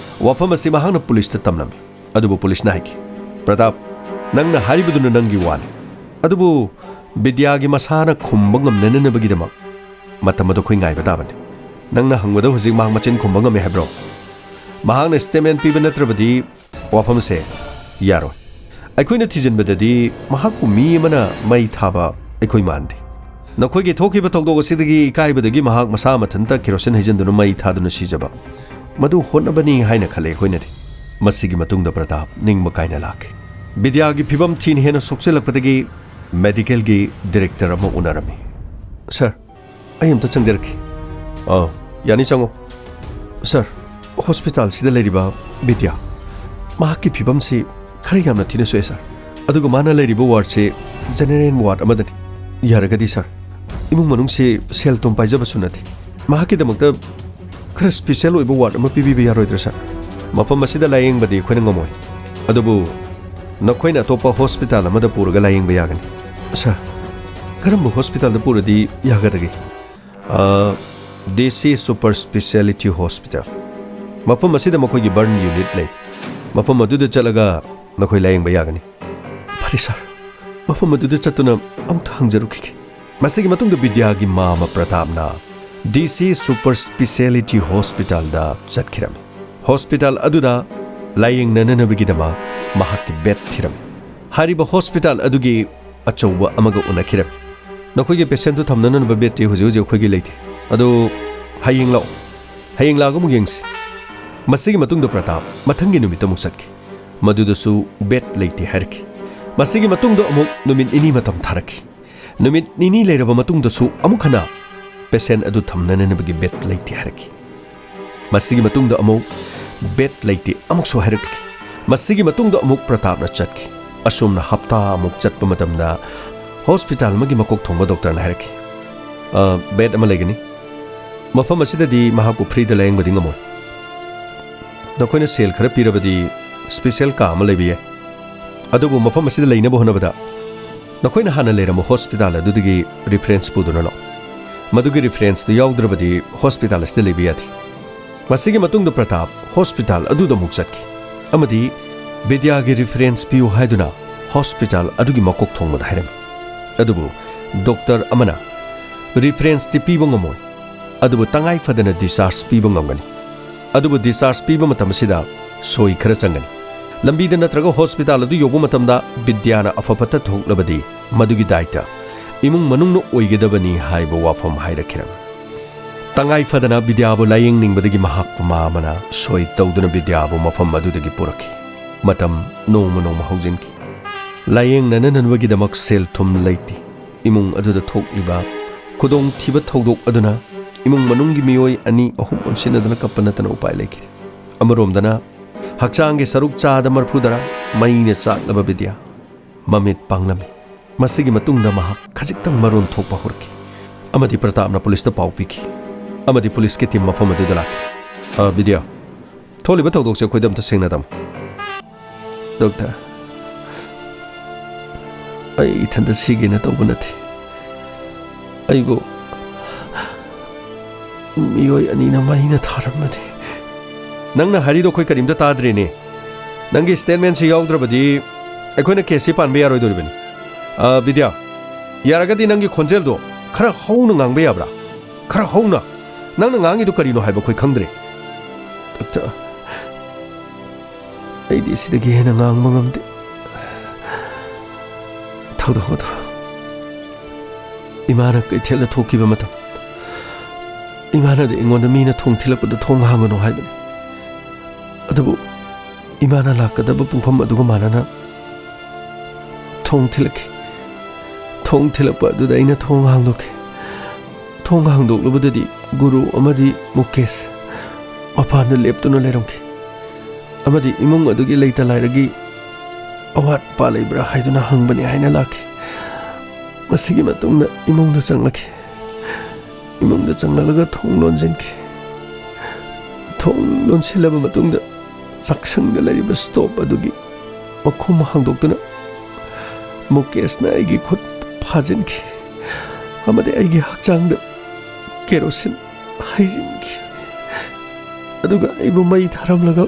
ꯋꯥꯐꯝ ꯑꯁꯤ ꯃꯍꯥꯛꯅ ꯄꯨꯂꯤꯁꯇ ꯇꯝꯂꯝꯃꯤ꯫ ꯑꯗꯨꯕꯨ ꯄꯨꯂꯤꯁꯅ ꯍꯥꯏꯈꯤ, "ꯄ꯭ꯔꯇꯥꯞ, ꯅꯪꯅ ꯍꯥꯏꯔꯤꯕꯗꯨꯅ ꯅꯪꯒꯤ ꯋꯥꯅꯤ꯫ ꯑꯗꯨꯕꯨ ꯕꯤꯗ꯭ꯌꯥꯒꯤ ꯃꯁꯥꯅ ꯈꯨꯝꯕ ꯉꯝꯅꯅꯕꯒꯤꯗꯃꯛ ꯃꯇꯝ ꯑꯗꯨ ꯑꯩꯈꯣꯏ ꯉꯥꯏꯕ ꯇꯥꯕꯅꯤ꯫ ꯅꯪꯅ ꯍꯪꯕꯗ ꯍꯧꯖꯤꯛ ꯃꯍꯥꯛ ꯃꯆꯤꯟ ꯈꯨꯝꯕ ꯉꯝꯃꯤ ꯍꯥꯏꯕ꯭ꯔꯣ? ꯃꯍꯥꯛꯅ ꯁ꯭ꯇꯦꯠꯃꯦꯟ ꯄꯤꯕ ꯅꯠꯇ꯭ꯔꯕꯗꯤ ꯋꯥꯐꯝꯁꯦ ꯌꯥꯔꯣꯏ꯫ ꯑꯩꯈꯣꯏꯅ ꯊꯤꯖꯤꯟꯕꯗꯗꯤ ꯃꯍꯥꯛꯄꯨ ꯃꯤ ꯑꯃꯅ ꯃꯩ ꯊꯥꯕ ꯑꯩꯈꯣꯏ ꯃꯥꯟꯗꯦ꯫ ꯅꯈꯣꯏꯒꯤ ꯊꯣꯛꯈꯤꯕ ꯊꯧꯗꯣꯛ ꯑꯁꯤꯗꯒꯤ ꯏꯀꯥꯏꯕꯗꯒꯤ ꯃꯍꯥꯛ ꯃꯁꯥ ꯃꯊꯟꯇ ꯀꯦꯔꯣꯁꯤꯟ ꯍꯩꯖꯤꯟꯗꯨꯅ ꯃꯩ ꯊꯥꯗꯨꯅ ꯁꯤꯖꯕ, ꯃꯗꯨ ꯍꯣꯠꯅꯕꯅꯤ ꯍꯥꯏꯅ ꯈꯜꯂꯦ ꯑꯩꯈꯣꯏꯅꯗꯤ꯫ ꯃꯁꯤꯒꯤ ꯃꯇꯨꯡꯗ ꯄ꯭ꯔꯇꯥꯞ ꯅꯤꯡꯕ ꯀꯥꯏꯅ ꯂꯥꯛꯈꯤ꯫ ꯕꯤꯗ꯭ꯌꯥꯒꯤ ꯐꯤꯕꯝ ꯊꯤꯅ ꯍꯦꯟꯅ ꯁꯣꯛꯆꯤꯜꯂꯛꯄꯗꯒꯤ ꯃꯦꯗꯤꯀꯦꯜꯒꯤ ꯗꯤꯔꯦꯛꯇꯔ ꯑꯃ ꯎꯅꯔꯝꯃꯤ꯫ "ꯁꯔ, ꯑꯩ ꯑꯝꯇ ꯆꯪꯖꯔꯛꯈꯤ꯫" "ꯑꯥ, ꯌꯥꯅꯤ, ꯆꯪꯉꯣ꯫" "ꯁꯔ, ꯍꯣꯁꯄꯤꯇꯥꯜꯁꯤꯗ ꯂꯩꯔꯤꯕ ꯕꯤꯗ꯭ꯌꯥ, ꯃꯍꯥꯛꯀꯤ ꯐꯤꯕꯝꯁꯤ ꯈꯔ ꯌꯥꯝꯅ ꯊꯤꯅ ꯁꯣꯛꯑꯦ, ꯁꯔ꯫ ꯑꯗꯨꯒ ꯃꯥꯅ ꯂꯩꯔꯤꯕ ꯋꯥꯔꯗꯁꯤ ꯖꯦꯅꯦꯔꯦꯜ ꯋꯥꯔꯗ ꯑꯃꯗꯅꯤ꯫ ꯌꯥꯔꯒꯗꯤ, ꯁꯔ, ꯏꯃꯨꯡ ꯃꯅꯨꯡꯁꯤ ꯁꯦꯜ ꯊꯨꯝ ꯄꯥꯏꯖꯕꯁꯨ ꯅꯠꯇꯦ꯫ ꯃꯍꯥꯛꯀꯤꯗꯃꯛꯇ ꯈꯔ ꯁ꯭ꯄꯤꯁꯦꯜ ꯑꯣꯏꯕ ꯋꯥꯔꯗ ꯑꯃ ꯄꯤꯕꯤꯕ ꯌꯥꯔꯣꯏꯗ꯭ꯔꯥ, ꯁꯔ?" "ꯃꯐꯝ ꯑꯁꯤꯗ ꯂꯥꯌꯦꯡꯕꯗꯤ ꯑꯩꯈꯣꯏꯅ ꯉꯝꯃꯣꯏ꯫ ꯑꯗꯨꯕꯨ ꯅꯈꯣꯏꯅ ꯑꯇꯣꯞꯄ ꯍꯣꯁꯄꯤꯇꯥꯜ ꯑꯃꯗ ꯄꯨꯔꯒ ꯂꯥꯌꯦꯡꯕ ꯌꯥꯒꯅꯤ꯫" "ꯁꯔ, ꯀꯔꯝꯕ ꯍꯣꯁꯄꯤꯇꯥꯜꯗ ꯄꯨꯔꯗꯤ ꯌꯥꯒꯗꯒꯦ?" "ꯑ, ꯗꯤ ꯁꯤ ꯁꯨꯄꯔ ꯁ꯭ꯄꯤꯁꯦꯂꯤꯇꯤ ꯍꯣꯁꯄꯤꯇꯥꯜ꯫ ꯃꯐꯝ ꯑꯁꯤꯗ ꯃꯈꯣꯏꯒꯤ ꯕꯔꯟ ꯌꯨꯅꯤꯠ ꯂꯩ꯫ ꯃꯐꯝ ꯑꯗꯨꯗ ꯆꯠꯂꯒ ꯅꯈꯣꯏ ꯂꯥꯌꯦꯡꯕ ꯌꯥꯒꯅꯤ꯫" "ꯐꯔꯦ, ꯁꯔ꯫ ꯃꯐꯝ ꯑꯗꯨꯗ ꯆꯠꯇꯨꯅ ꯑꯃꯨꯛꯇ ꯍꯪꯖꯔꯨꯈꯤꯒꯦ꯫ ꯃꯁꯤꯒꯤ ꯃꯇꯨꯡꯗ ꯕꯤꯗ꯭ꯌꯥꯒꯤ ꯃꯥꯃ ꯄ꯭ꯔꯇꯥꯞꯅ ꯗꯤ ꯁꯤ ꯁꯨꯄꯔ ꯁ꯭ꯄꯤꯁꯦꯂꯤꯇꯤ ꯍꯣꯁꯄꯤꯇꯥꯜꯗ ꯆꯠꯈꯤꯔꯝꯃꯤ꯫ ꯍꯣꯁꯄꯤꯇꯥꯜ ꯑꯗꯨꯗ ꯂꯥꯌꯦꯡꯅꯅꯕꯒꯤꯗꯃꯛ ꯃꯍꯥꯛꯀꯤ ꯕꯦꯗ ꯊꯤꯔꯝꯃꯤ꯫ ꯍꯥꯏꯔꯤꯕ ꯍꯣꯁꯄꯤꯇꯥꯜ ꯑꯗꯨꯒꯤ ꯑꯆꯧꯕ ꯑꯃꯒ ꯎꯅꯈꯤꯔꯝꯃꯤ꯫ "ꯅꯈꯣꯏꯒꯤ ꯄꯦꯁꯦꯟꯠꯇꯨ ꯊꯝꯅꯅꯕ ꯕꯦꯗꯇꯤ ꯍꯧꯖꯤꯛ ꯍꯧꯖꯤꯛ ꯑꯩꯈꯣꯏꯒꯤ ꯂꯩꯇꯦ꯫ ꯑꯗꯨ ꯍꯌꯦꯡ ꯂꯥꯛꯑꯣ꯫ ꯍꯌꯦꯡ ꯂꯥꯛꯑꯒ ꯑꯃꯨꯛ ꯌꯦꯡꯁꯤ꯫" ꯃꯁꯤꯒꯤ ꯃꯇꯨꯡꯗ ꯄ꯭ꯔꯇꯥꯞ ꯃꯊꯪꯒꯤ ꯅꯨꯃꯤꯠꯇ ꯑꯃꯨꯛ ꯆꯠꯈꯤ꯫ ꯃꯗꯨꯗꯁꯨ ꯕꯦꯗ ꯂꯩꯇꯦ ꯍꯥꯏꯔꯛꯈꯤ꯫ ꯃꯁꯤꯒꯤ ꯃꯇꯨꯡꯗ ꯑꯃꯨꯛ ꯅꯨꯃꯤꯠ ꯅꯤꯅꯤ ꯃꯇꯝ ꯊꯥꯔꯛꯈꯤ꯫ ꯅꯨꯃꯤꯠ ꯅꯤꯅꯤ ꯂꯩꯔꯕ ꯃꯇꯨꯡꯗꯁꯨ ꯑꯃꯨꯛ ꯍꯟꯅ ꯄꯦꯁꯦꯟꯠ ꯑꯗꯨ ꯊꯝꯅꯅꯕꯒꯤ ꯕꯦꯗ ꯂꯩꯇꯦ ꯍꯥꯏꯔꯛꯈꯤ꯫ ꯃꯁꯤꯒꯤ ꯃꯇꯨꯡꯗ ꯑꯃꯨꯛ ꯕꯦꯗ ꯂꯩꯇꯦ ꯑꯃꯨꯛꯁꯨ ꯍꯥꯏꯔꯛꯈꯤ꯫ ꯃꯁꯤꯒꯤ ꯃꯇꯨꯡꯗ ꯑꯃꯨꯛ ꯄ꯭ꯔꯇꯥꯞꯅ ꯆꯠꯈꯤ꯫ ꯑꯁꯨꯝꯅ ꯍꯞꯇꯥ ꯑꯃꯨꯛ ꯆꯠꯄ ꯃꯇꯝꯗ ꯍꯣꯁꯄꯤꯇꯥꯜ ꯑꯃꯒꯤ ꯃꯀꯣꯛ ꯊꯣꯡꯕ ꯗꯣꯛꯇꯔꯅ ꯍꯥꯏꯔꯛꯈꯤ, "ꯑ, ꯕꯦꯗ ꯑꯃ ꯂꯩꯒꯅꯤ꯫ ꯃꯐꯝ ꯑꯁꯤꯗꯗꯤ ꯃꯍꯥꯛꯄꯨ ꯐ꯭ꯔꯤꯗ ꯂꯥꯌꯦꯡꯕꯗꯤ ꯉꯝꯃꯣꯏ꯫ ꯅꯈꯣꯏꯅ ꯁꯦꯜ ꯈꯔ ꯄꯤꯔꯕꯗꯤ ꯁ꯭ꯄꯤꯁꯦꯜ ꯀꯥ ꯑꯃ ꯂꯩꯕ ꯌꯥꯏ꯫ ꯑꯗꯨꯕꯨ ꯃꯐꯝ ꯑꯁꯤꯗ ꯂꯩꯅꯕ ꯍꯣꯠꯅꯕꯗ ꯅꯈꯣꯏꯅ ꯍꯥꯟꯅ ꯂꯩꯔꯝꯕ ꯍꯣꯁꯄꯤꯇꯥꯜ ꯑꯗꯨꯗꯒꯤ ꯔꯤꯐꯔꯦꯟꯁ ꯄꯨꯗꯨꯅ ꯂꯥꯛꯎ꯫ ꯃꯗꯨꯒꯤ ꯔꯤꯐꯔꯦꯟꯁꯇꯨ ꯌꯥꯎꯗ꯭ꯔꯕꯗꯤ ꯍꯣꯁꯄꯤꯇꯥꯜ ꯑꯁꯤꯗ ꯂꯩꯕ ꯌꯥꯗꯦ꯫" ꯃꯁꯤꯒꯤ ꯃꯇꯨꯡꯗ ꯄ꯭ꯔꯇꯥꯞ ꯍꯣꯁꯄꯤꯇꯥꯜ ꯑꯗꯨꯗ ꯑꯃꯨꯛ ꯆꯠꯈꯤ ꯑꯃꯗꯤ ꯕꯤꯗ꯭ꯌꯥꯒꯤ ꯔꯤꯐꯔꯦꯟꯁ ꯄꯤꯌꯨ ꯍꯥꯏꯗꯨꯅ ꯍꯣꯁꯄꯤꯇꯥꯜ ꯑꯗꯨꯒꯤ ꯃꯀꯣꯛ ꯊꯣꯡꯕꯗ ꯍꯥꯏꯔꯝꯃꯤ꯫ ꯑꯗꯨꯕꯨ ꯗꯣꯛꯇꯔ ꯑꯃꯅ, "ꯔꯤꯐꯔꯦꯟꯁꯇꯤ ꯄꯤꯕ ꯉꯝꯃꯣꯏ, ꯑꯗꯨꯕꯨ ꯇꯉꯥꯏ ꯐꯗꯅ ꯗꯤꯁꯆꯥꯔꯖ ꯄꯤꯕ ꯉꯝꯒꯅꯤ꯫ ꯑꯗꯨꯕꯨ ꯗꯤꯁꯆꯥꯔꯖ ꯄꯤꯕ ꯃꯇꯝ ꯑꯁꯤꯗ ꯁꯣꯏ ꯈꯔ ꯆꯪꯒꯅꯤ꯫ ꯂꯝꯕꯤꯗ ꯅꯠꯇ꯭ꯔꯒ ꯍꯣꯁꯄꯤꯇꯥꯜ ꯑꯗꯨ ꯌꯧꯕ ꯃꯇꯝꯗ ꯕꯤꯗ꯭ꯌꯥꯅ ꯑꯐ ꯐꯠꯇ ꯊꯣꯛꯂꯕꯗꯤ ꯃꯗꯨꯒꯤ ꯗꯥꯏꯇ ꯏꯃꯨꯡ ꯃꯅꯨꯡꯅ ꯑꯣꯏꯒꯗꯕꯅꯤ" ꯍꯥꯏꯕ ꯋꯥꯐꯝ ꯍꯥꯏꯔꯛꯈꯤꯔꯝꯃꯤ꯫ ꯇꯉꯥꯏ ꯐꯗꯅ ꯕꯤꯗ꯭ꯌꯥꯕꯨ ꯂꯥꯌꯦꯡꯅꯤꯡꯕꯗꯒꯤ ꯃꯍꯥꯛꯄꯨ ꯃꯥ ꯑꯃꯅ ꯁꯣꯏ ꯇꯧꯗꯨꯅ ꯕꯤꯗ꯭ꯌꯥꯕꯨ ꯃꯐꯝ ꯑꯗꯨꯗꯒꯤ ꯄꯨꯔꯛꯈꯤ꯫ ꯃꯇꯝ ꯅꯣꯡꯃ ꯅꯣꯡꯃ ꯍꯧꯖꯤꯟꯈꯤ꯫ ꯂꯥꯌꯦꯡꯅꯅꯕꯒꯤꯗꯃꯛ ꯁꯦꯜ ꯊꯨꯝ ꯂꯩꯇꯦ꯫ ꯏꯃꯨꯡ ꯑꯗꯨꯗ ꯊꯣꯛꯂꯤꯕ ꯈꯨꯗꯣꯡꯊꯤꯕ ꯊꯧꯗꯣꯛ ꯑꯗꯨꯅ ꯏꯃꯨꯡ ꯃꯅꯨꯡꯒꯤ ꯃꯤꯑꯣꯏ ꯑꯅꯤ ꯑꯍꯨꯝ ꯑꯣꯟꯁꯤꯟꯅꯗꯨꯅ ꯀꯞꯄ ꯅꯠꯇꯅ ꯎꯄꯥꯏ ꯂꯩꯈꯤꯗꯦ꯫ ꯑꯃꯔꯣꯝꯗꯅ ꯍꯛꯆꯥꯡꯒꯤ ꯁꯔꯨꯛ ꯆꯥꯗ ꯃꯔꯐꯨꯗꯔꯥ ꯃꯩꯅ ꯆꯥꯛꯂꯕ ꯕꯤꯗ꯭ꯌꯥ ꯃꯃꯤꯠ ꯄꯥꯡꯂꯝꯃꯤ꯫ ꯃꯁꯤꯒꯤ ꯃꯇꯨꯡꯗ ꯃꯍꯥꯛ ꯈꯖꯤꯛꯇꯪ ꯃꯔꯣꯟ ꯊꯣꯛꯄ ꯍꯧꯔꯛꯈꯤ ꯑꯃꯗꯤ ꯄ꯭ꯔꯇꯥꯞꯅ ꯄꯨꯂꯤꯁꯇ ꯄꯥꯎ ꯄꯤꯈꯤ ꯑꯃꯗꯤ ꯄꯨꯂꯤꯁꯀꯤ ꯇꯤꯝ ꯃꯐꯝ ꯑꯗꯨꯗ ꯂꯥꯛꯈꯤ꯫ "ꯑ, ꯕꯤꯗ꯭ꯌꯥ, ꯊꯣꯛꯂꯤꯕ ꯊꯧꯗꯣꯛꯁꯦ ꯑꯩꯈꯣꯏꯗ ꯑꯝꯇ ꯁꯦꯡꯅ ꯇꯝꯃꯨ꯫" "ꯗꯣꯛꯇꯔ, ꯑꯩ ꯏꯊꯟꯇ ꯁꯤꯒꯦꯅ ꯇꯧꯕ ꯅꯠꯇꯦ꯫ ꯑꯩꯕꯨ ꯃꯤꯑꯣꯏ ꯑꯅꯤꯅ ꯃꯩꯅ ꯊꯥꯔꯝꯕꯅꯤ꯫" "ꯅꯪꯅ ꯍꯥꯏꯔꯤꯗꯣ ꯑꯩꯈꯣꯏ ꯀꯔꯤꯝꯇ ꯇꯥꯗ꯭ꯔꯦꯅꯦ꯫ ꯅꯪꯒꯤ ꯁ꯭ꯇꯦꯠꯃꯦꯟꯁꯤ ꯌꯥꯎꯗ꯭ꯔꯕꯗꯤ ꯑꯩꯈꯣꯏꯅ ꯀꯦꯁꯁꯤ ꯄꯥꯟꯕ ꯌꯥꯔꯣꯏꯗꯧꯔꯤꯕꯅꯤ꯫ ꯑ, ꯕꯤꯗ꯭ꯌꯥ, ꯌꯥꯔꯒꯗꯤ ꯅꯪꯒꯤ ꯈꯣꯟꯖꯦꯜꯗꯣ ꯈꯔ ꯍꯧꯅ ꯉꯥꯡꯕ ꯌꯥꯕ꯭ꯔꯥ? ꯈꯔ ꯍꯧꯅ꯫ ꯅꯪꯅ ꯉꯥꯡꯉꯤꯗꯣ ꯀꯔꯤꯅꯣ ꯍꯥꯏꯕ ꯑꯩꯈꯣꯏ ꯈꯪꯗ꯭ꯔꯦ꯫ ꯗꯣꯛꯇꯔ, ꯑꯩꯗꯤ ꯁꯤꯗꯒꯤ ꯍꯦꯟꯅ ꯉꯥꯡꯕ ꯉꯝꯗꯦ꯫ ꯊꯧꯗꯣꯛ ꯑꯗꯨ ꯏꯃꯥꯅ ꯀꯩꯊꯦꯜꯗ ꯊꯣꯛꯈꯤꯕ ꯃꯇꯝ, ꯏꯃꯥꯅꯗꯤ ꯑꯩꯉꯣꯟꯗ ꯃꯤꯅ ꯊꯣꯡ ꯊꯤꯜꯂꯛꯄꯗ ꯊꯣꯡ ꯍꯥꯡꯒꯅꯨ ꯍꯥꯏꯕꯅꯤ꯫ ꯑꯗꯨꯕꯨ ꯏꯃꯥꯅ ꯂꯥꯛꯀꯗꯕ ꯄꯨꯡꯐꯝ ꯑꯗꯨꯒ ꯃꯥꯟꯅꯅ ꯊꯣꯡ ꯊꯤꯜꯂꯛꯈꯤ꯫ ꯊꯣꯡ ꯊꯤꯜꯂꯛꯄ ꯑꯗꯨꯗ ꯑꯩꯅ ꯊꯣꯡ ꯍꯥꯡꯗꯣꯛꯈꯤ꯫ ꯊꯣꯡ ꯍꯥꯡꯗꯣꯛꯂꯨꯕꯗꯗꯤ ꯒꯨꯔꯨ ꯑꯃꯗꯤ ꯃꯨꯀꯦꯁ ꯃꯄꯥꯟꯗ ꯂꯦꯞꯇꯨꯅ ꯂꯩꯔꯝꯈꯤ꯫ ꯑꯃꯗꯤ ꯏꯃꯨꯡ ꯑꯗꯨꯒꯤ ꯂꯩꯇ ꯂꯥꯏꯔꯒꯤ ꯑꯋꯥꯠ ꯑꯄꯥ ꯂꯩꯕ꯭ꯔꯥ ꯍꯥꯏꯗꯨꯅ ꯍꯪꯕꯅꯤ ꯍꯥꯏꯅ ꯂꯥꯛꯈꯤ꯫ ꯃꯁꯤꯒꯤ ꯃꯇꯨꯡꯗ ꯏꯃꯨꯡꯗ ꯆꯪꯂꯛꯈꯤ꯫ ꯏꯃꯨꯡꯗ ꯆꯪꯂꯛꯂꯒ ꯊꯣꯡ ꯂꯣꯟꯁꯤꯟꯈꯤ꯫ ꯊꯣꯡ ꯂꯣꯟꯁꯤꯜꯂꯕ ꯃꯇꯨꯡꯗ ꯆꯥꯛꯁꯪꯗ ꯂꯩꯔꯤꯕ ꯁ꯭ꯇꯣꯞ ꯑꯗꯨꯒꯤ ꯃꯈꯨꯝ ꯍꯥꯡꯗꯣꯛꯇꯨꯅ ꯃꯨꯀꯦꯁꯅ ꯑꯩꯒꯤ ꯈꯨꯠ ꯐꯥꯖꯤꯟꯈꯤ ꯑꯃꯗꯤ ꯑꯩꯒꯤ ꯍꯛꯆꯥꯡꯗ ꯀꯦꯔꯣꯁꯤꯟ ꯍꯩꯖꯤꯟꯈꯤ꯫ ꯑꯗꯨꯒ ꯑꯩꯕꯨ ꯃꯩ ꯊꯥꯔꯝꯂꯒ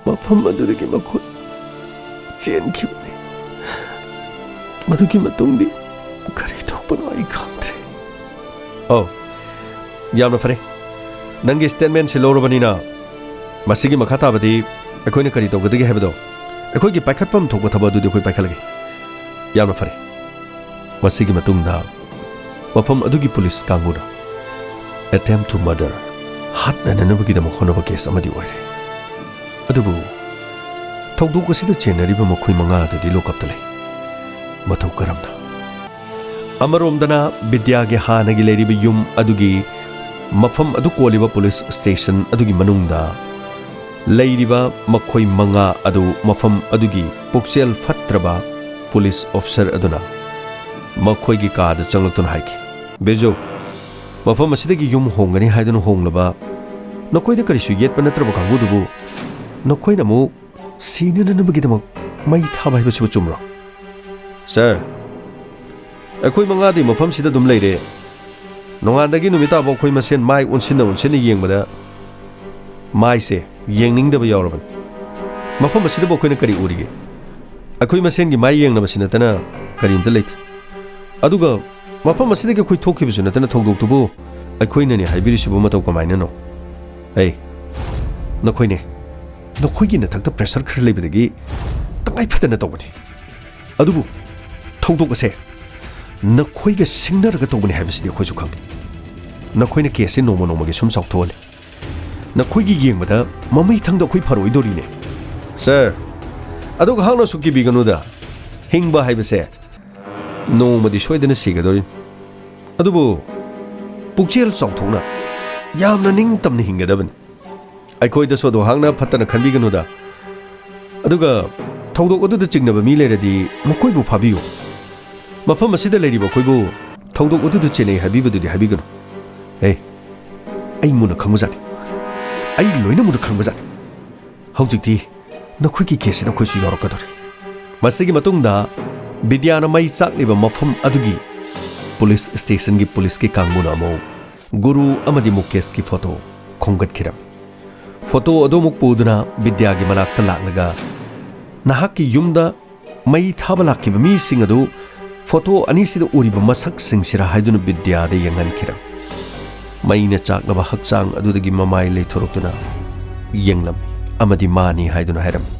ꯃꯐꯝ ꯑꯗꯨꯗꯒꯤ ꯃꯈꯣꯏ ꯆꯦꯟꯈꯤꯕꯅꯤ꯫ ꯃꯗꯨꯒꯤ ꯃꯇꯨꯡꯗꯤ ꯀꯔꯤ ꯊꯣꯛꯄꯅꯣ ꯑꯩ ꯈꯪꯗ꯭ꯔꯦ꯫ ꯑꯧ, ꯌꯥꯝꯅ ꯐꯔꯦ꯫ ꯅꯪꯒꯤ ꯁ꯭ꯇꯦꯠꯃꯦꯟꯁꯤ ꯂꯧꯔꯕꯅꯤꯅ, ꯃꯁꯤꯒꯤ ꯃꯈꯥ ꯇꯥꯕꯗꯤ ꯑꯩꯈꯣꯏꯅ ꯀꯔꯤ ꯇꯧꯒꯗꯒꯦ ꯍꯥꯏꯕꯗꯣ, ꯑꯩꯈꯣꯏꯒꯤ ꯄꯥꯏꯈꯠꯐꯝ ꯊꯣꯛꯄ ꯊꯕꯛ ꯑꯗꯨꯗꯤ ꯑꯩꯈꯣꯏ ꯄꯥꯏꯈꯠꯂꯒꯦ꯫ ꯌꯥꯝꯅ ꯐꯔꯦ꯫ ꯃꯁꯤꯒꯤ ꯃꯇꯨꯡꯗ ꯃꯐꯝ ꯑꯗꯨꯒꯤ ꯄꯨꯂꯤꯁ ꯀꯥꯡꯕꯨꯅ attempt to murder, ꯍꯥꯠꯅꯅꯅꯕꯒꯤꯗꯃꯛ ꯍꯣꯠꯅꯕ ꯀꯦꯁ ꯑꯃꯗꯤ ꯑꯣꯏꯔꯦ꯫ ꯑꯗꯨꯕꯨ ꯊꯧꯗꯣꯛ ꯑꯁꯤꯗ ꯆꯦꯟꯅꯔꯤꯕ ꯃꯈꯣꯏ ꯃꯉꯥ ꯑꯗꯨꯗꯤ ꯂꯣꯀꯞꯇ ꯂꯩ꯫ ꯃꯇꯧ ꯀꯔꯝꯅ? ꯑꯃꯔꯣꯝꯗꯅ ꯕꯤꯗ꯭ꯌꯥꯒꯤ ꯍꯥꯟꯅꯒꯤ ꯂꯩꯔꯤꯕ ꯌꯨꯝ ꯑꯗꯨꯒꯤ ꯃꯐꯝ ꯑꯗꯨ ꯀꯣꯜꯂꯤꯕ ꯄꯨꯂꯤꯁ ꯁ꯭ꯇꯦꯁꯟ ꯑꯗꯨꯒꯤ ꯃꯅꯨꯡꯗ ꯂꯩꯔꯤꯕ ꯃꯈꯣꯏ ꯃꯉꯥ ꯑꯗꯨ ꯃꯐꯝ ꯑꯗꯨꯒꯤ ꯄꯨꯛꯆꯦꯜ ꯐꯠꯇ꯭ꯔꯕ ꯄꯨꯂꯤꯁ ꯑꯣꯐꯤꯁꯔ ꯑꯗꯨꯅ ꯃꯈꯣꯏꯒꯤ ꯀꯥꯗ ꯆꯪꯂꯛꯇꯨꯅ ꯍꯥꯏꯈꯤ, "ꯕꯤꯖꯨ, ꯃꯐꯝ ꯑꯁꯤꯗꯒꯤ ꯌꯨꯝ ꯍꯣꯡꯒꯅꯤ ꯍꯥꯏꯗꯨꯅ ꯍꯣꯡꯂꯕ, ꯅꯈꯣꯏꯗ ꯀꯔꯤꯁꯨ ꯌꯦꯠꯄ ꯅꯠꯇ꯭ꯔꯕ ꯀꯥꯡꯕꯨꯗꯨꯕꯨ ꯅꯈꯣꯏꯅ ꯑꯃꯨꯛ ꯁꯤꯅꯅꯕꯒꯤꯗꯃꯛ ꯃꯩ ꯊꯥꯕ ꯍꯥꯏꯕꯁꯤꯕꯨ ꯆꯨꯝꯕ꯭ꯔꯣ?" "ꯁꯥꯔ, ꯑꯩꯈꯣꯏ ꯃꯉꯥꯗꯤ ꯃꯐꯝꯁꯤꯗ ꯑꯗꯨꯝ ꯂꯩꯔꯦ꯫ ꯅꯣꯡꯉꯥꯟꯗꯒꯤ ꯅꯨꯃꯤꯠ ꯇꯥꯕ ꯑꯩꯈꯣꯏ ꯃꯁꯦꯟ ꯃꯥꯏ ꯑꯣꯟꯁꯤꯟꯅ ꯑꯣꯟꯁꯤꯟꯅ ꯌꯦꯡꯕꯗ ꯃꯥꯏꯁꯦ ꯌꯦꯡꯅꯤꯡꯗꯕ ꯌꯥꯎꯔꯕꯅꯤ꯫ ꯃꯐꯝ ꯑꯁꯤꯗꯕꯨ ꯑꯩꯈꯣꯏꯅ ꯀꯔꯤ ꯎꯔꯤꯒꯦ? ꯑꯩꯈꯣꯏ ꯃꯁꯦꯟꯒꯤ ꯃꯥꯏ ꯌꯦꯡꯅꯕꯁꯤ ꯅꯠꯇꯅ ꯀꯔꯤꯝꯇ ꯂꯩꯇꯦ꯫ ꯑꯗꯨꯒ ꯃꯐꯝ ꯑꯁꯤꯗꯒꯤ ꯑꯩꯈꯣꯏ ꯊꯣꯛꯈꯤꯕꯁꯨ ꯅꯠꯇꯅ ꯊꯧꯗꯣꯛꯇꯨꯕꯨ ꯑꯩꯈꯣꯏꯅꯅꯦ ꯍꯥꯏꯕꯤꯔꯤꯁꯤꯕꯨ ꯃꯇꯧ ꯀꯃꯥꯏꯅꯅꯣ? ꯑꯩ, ꯅꯈꯣꯏꯅꯦ, ꯅꯈꯣꯏꯒꯤ ꯅꯊꯛꯇ ꯄ꯭ꯔꯦꯁꯔ ꯈꯔ ꯂꯩꯕꯗꯒꯤ ꯇꯉꯥꯏ ꯐꯗꯅ ꯇꯧꯕꯅꯤ꯫ ꯑꯗꯨꯕꯨ ꯊꯧꯗꯣꯛ ꯑꯁꯦ ꯅꯈꯣꯏꯒ ꯁꯤꯡꯅꯔꯒ ꯇꯧꯕꯅꯤ ꯍꯥꯏꯕꯁꯤꯗꯤ ꯑꯩꯈꯣꯏꯁꯨ ꯈꯪꯏ꯫ ꯅꯈꯣꯏꯅ ꯀꯦꯁꯁꯤ ꯅꯣꯡꯃ ꯅꯣꯡꯃꯒꯤ ꯁꯨꯝ ꯆꯥꯎꯊꯣꯛꯍꯜꯂꯤ꯫ ꯅꯈꯣꯏꯒꯤ ꯌꯦꯡꯕꯗ ꯃꯃꯩꯊꯪꯗ ꯑꯩꯈꯣꯏ ꯐꯔꯣꯏꯗꯧꯔꯤꯅꯦ꯫ ꯁꯥꯔ, ꯑꯗꯨꯒ ꯍꯥꯛꯅꯁꯨ ꯀꯤꯕꯤꯒꯅꯨꯗ꯫ ꯍꯤꯡꯕ ꯍꯥꯏꯕꯁꯦ ꯅꯣꯡꯃꯗꯤ ꯁꯣꯏꯗꯅ ꯁꯤꯒꯗꯧꯔꯤꯅꯤ꯫ ꯑꯗꯨꯕꯨ ꯄꯨꯛꯆꯦꯜ ꯆꯥꯎꯊꯣꯛꯅ ꯌꯥꯝꯅ ꯅꯤꯡꯇꯝꯅ ꯍꯤꯡꯒꯗꯕꯅꯤ꯫ ꯑꯩꯈꯣꯏꯗꯁꯨ ꯑꯗꯨ ꯍꯥꯛꯅ ꯐꯠꯇꯅ ꯈꯟꯕꯤꯒꯅꯨꯗ꯫ ꯑꯗꯨꯒ ꯊꯧꯗꯣꯛ ꯑꯗꯨꯗ ꯆꯤꯡꯅꯕ ꯃꯤ ꯂꯩꯔꯗꯤ ꯃꯈꯣꯏꯕꯨ ꯐꯥꯕꯤꯌꯨ꯫ ꯃꯐꯝ ꯑꯁꯤꯗ ꯂꯩꯔꯤꯕ ꯑꯩꯈꯣꯏꯕꯨ ꯊꯧꯗꯣꯛ ꯑꯗꯨꯗ ꯆꯦꯟꯅꯩ ꯍꯥꯏꯕꯤꯕꯗꯨꯗꯤ ꯍꯥꯏꯕꯤꯒꯅꯨ꯫ ꯑꯦ, ꯑꯩ ꯃꯨꯟꯅ ꯈꯪꯕꯖꯥꯠꯅꯤ꯫ ꯑꯩ ꯂꯣꯏꯅ ꯃꯨꯟꯅ ꯈꯪꯕꯖꯥꯠꯅꯤ꯫ ꯍꯧꯖꯤꯛꯇꯤ ꯅꯈꯣꯏꯒꯤ ꯀꯦꯁꯁꯤꯗ ꯑꯩꯈꯣꯏꯁꯨ ꯌꯥꯎꯔꯛꯀꯗꯧꯔꯤ꯫ ꯃꯁꯤꯒꯤ ꯃꯇꯨꯡꯗ ꯕꯤꯗ꯭ꯌꯥꯅ ꯃꯩ ꯆꯥꯛꯂꯤꯕ ꯃꯐꯝ ꯑꯗꯨꯒꯤ ꯄꯨꯂꯤꯁ ꯁ꯭ꯇꯦꯁꯟꯒꯤ ꯄꯨꯂꯤꯁꯀꯤ ꯀꯥꯡꯕꯨꯅ ꯑꯃꯨꯛ ꯒꯨꯔꯨ ꯑꯃꯗꯤ ꯃꯨꯀꯦꯁꯀꯤ ꯐꯣꯇꯣ ꯈꯣꯝꯒꯠꯈꯤꯔꯝꯃꯤ꯫ ꯐꯣꯇꯣ ꯑꯗꯨ ꯑꯃꯨꯛ ꯄꯨꯗꯨꯅ ꯕꯤꯗ꯭ꯌꯥꯒꯤ ꯃꯅꯥꯛꯇ ꯂꯥꯛꯂꯒ, "ꯅꯍꯥꯛꯀꯤ ꯌꯨꯝꯗ ꯃꯩ ꯊꯥꯕ ꯂꯥꯛꯈꯤꯕ ꯃꯤꯁꯤꯡ ꯑꯗꯨ ꯐꯣꯇꯣ ꯑꯅꯤꯁꯤꯗ ꯎꯔꯤꯕ ꯃꯁꯛꯁꯤꯡꯁꯤꯔꯥ?" ꯍꯥꯏꯗꯨꯅ ꯕꯤꯗ꯭ꯌꯥꯗ ꯌꯦꯡꯍꯟꯈꯤꯔꯝꯃꯤ꯫ ꯃꯩꯅ ꯆꯥꯛꯂꯕ ꯍꯛꯆꯥꯡ ꯑꯗꯨꯗꯒꯤ ꯃꯃꯥꯏ ꯂꯩꯊꯣꯔꯛꯇꯨꯅ ꯌꯦꯡꯂꯝꯃꯤ ꯑꯃꯗꯤ ꯃꯥꯅꯤ ꯍꯥꯏꯗꯨꯅ ꯍꯥꯏꯔꯝꯃꯤ꯫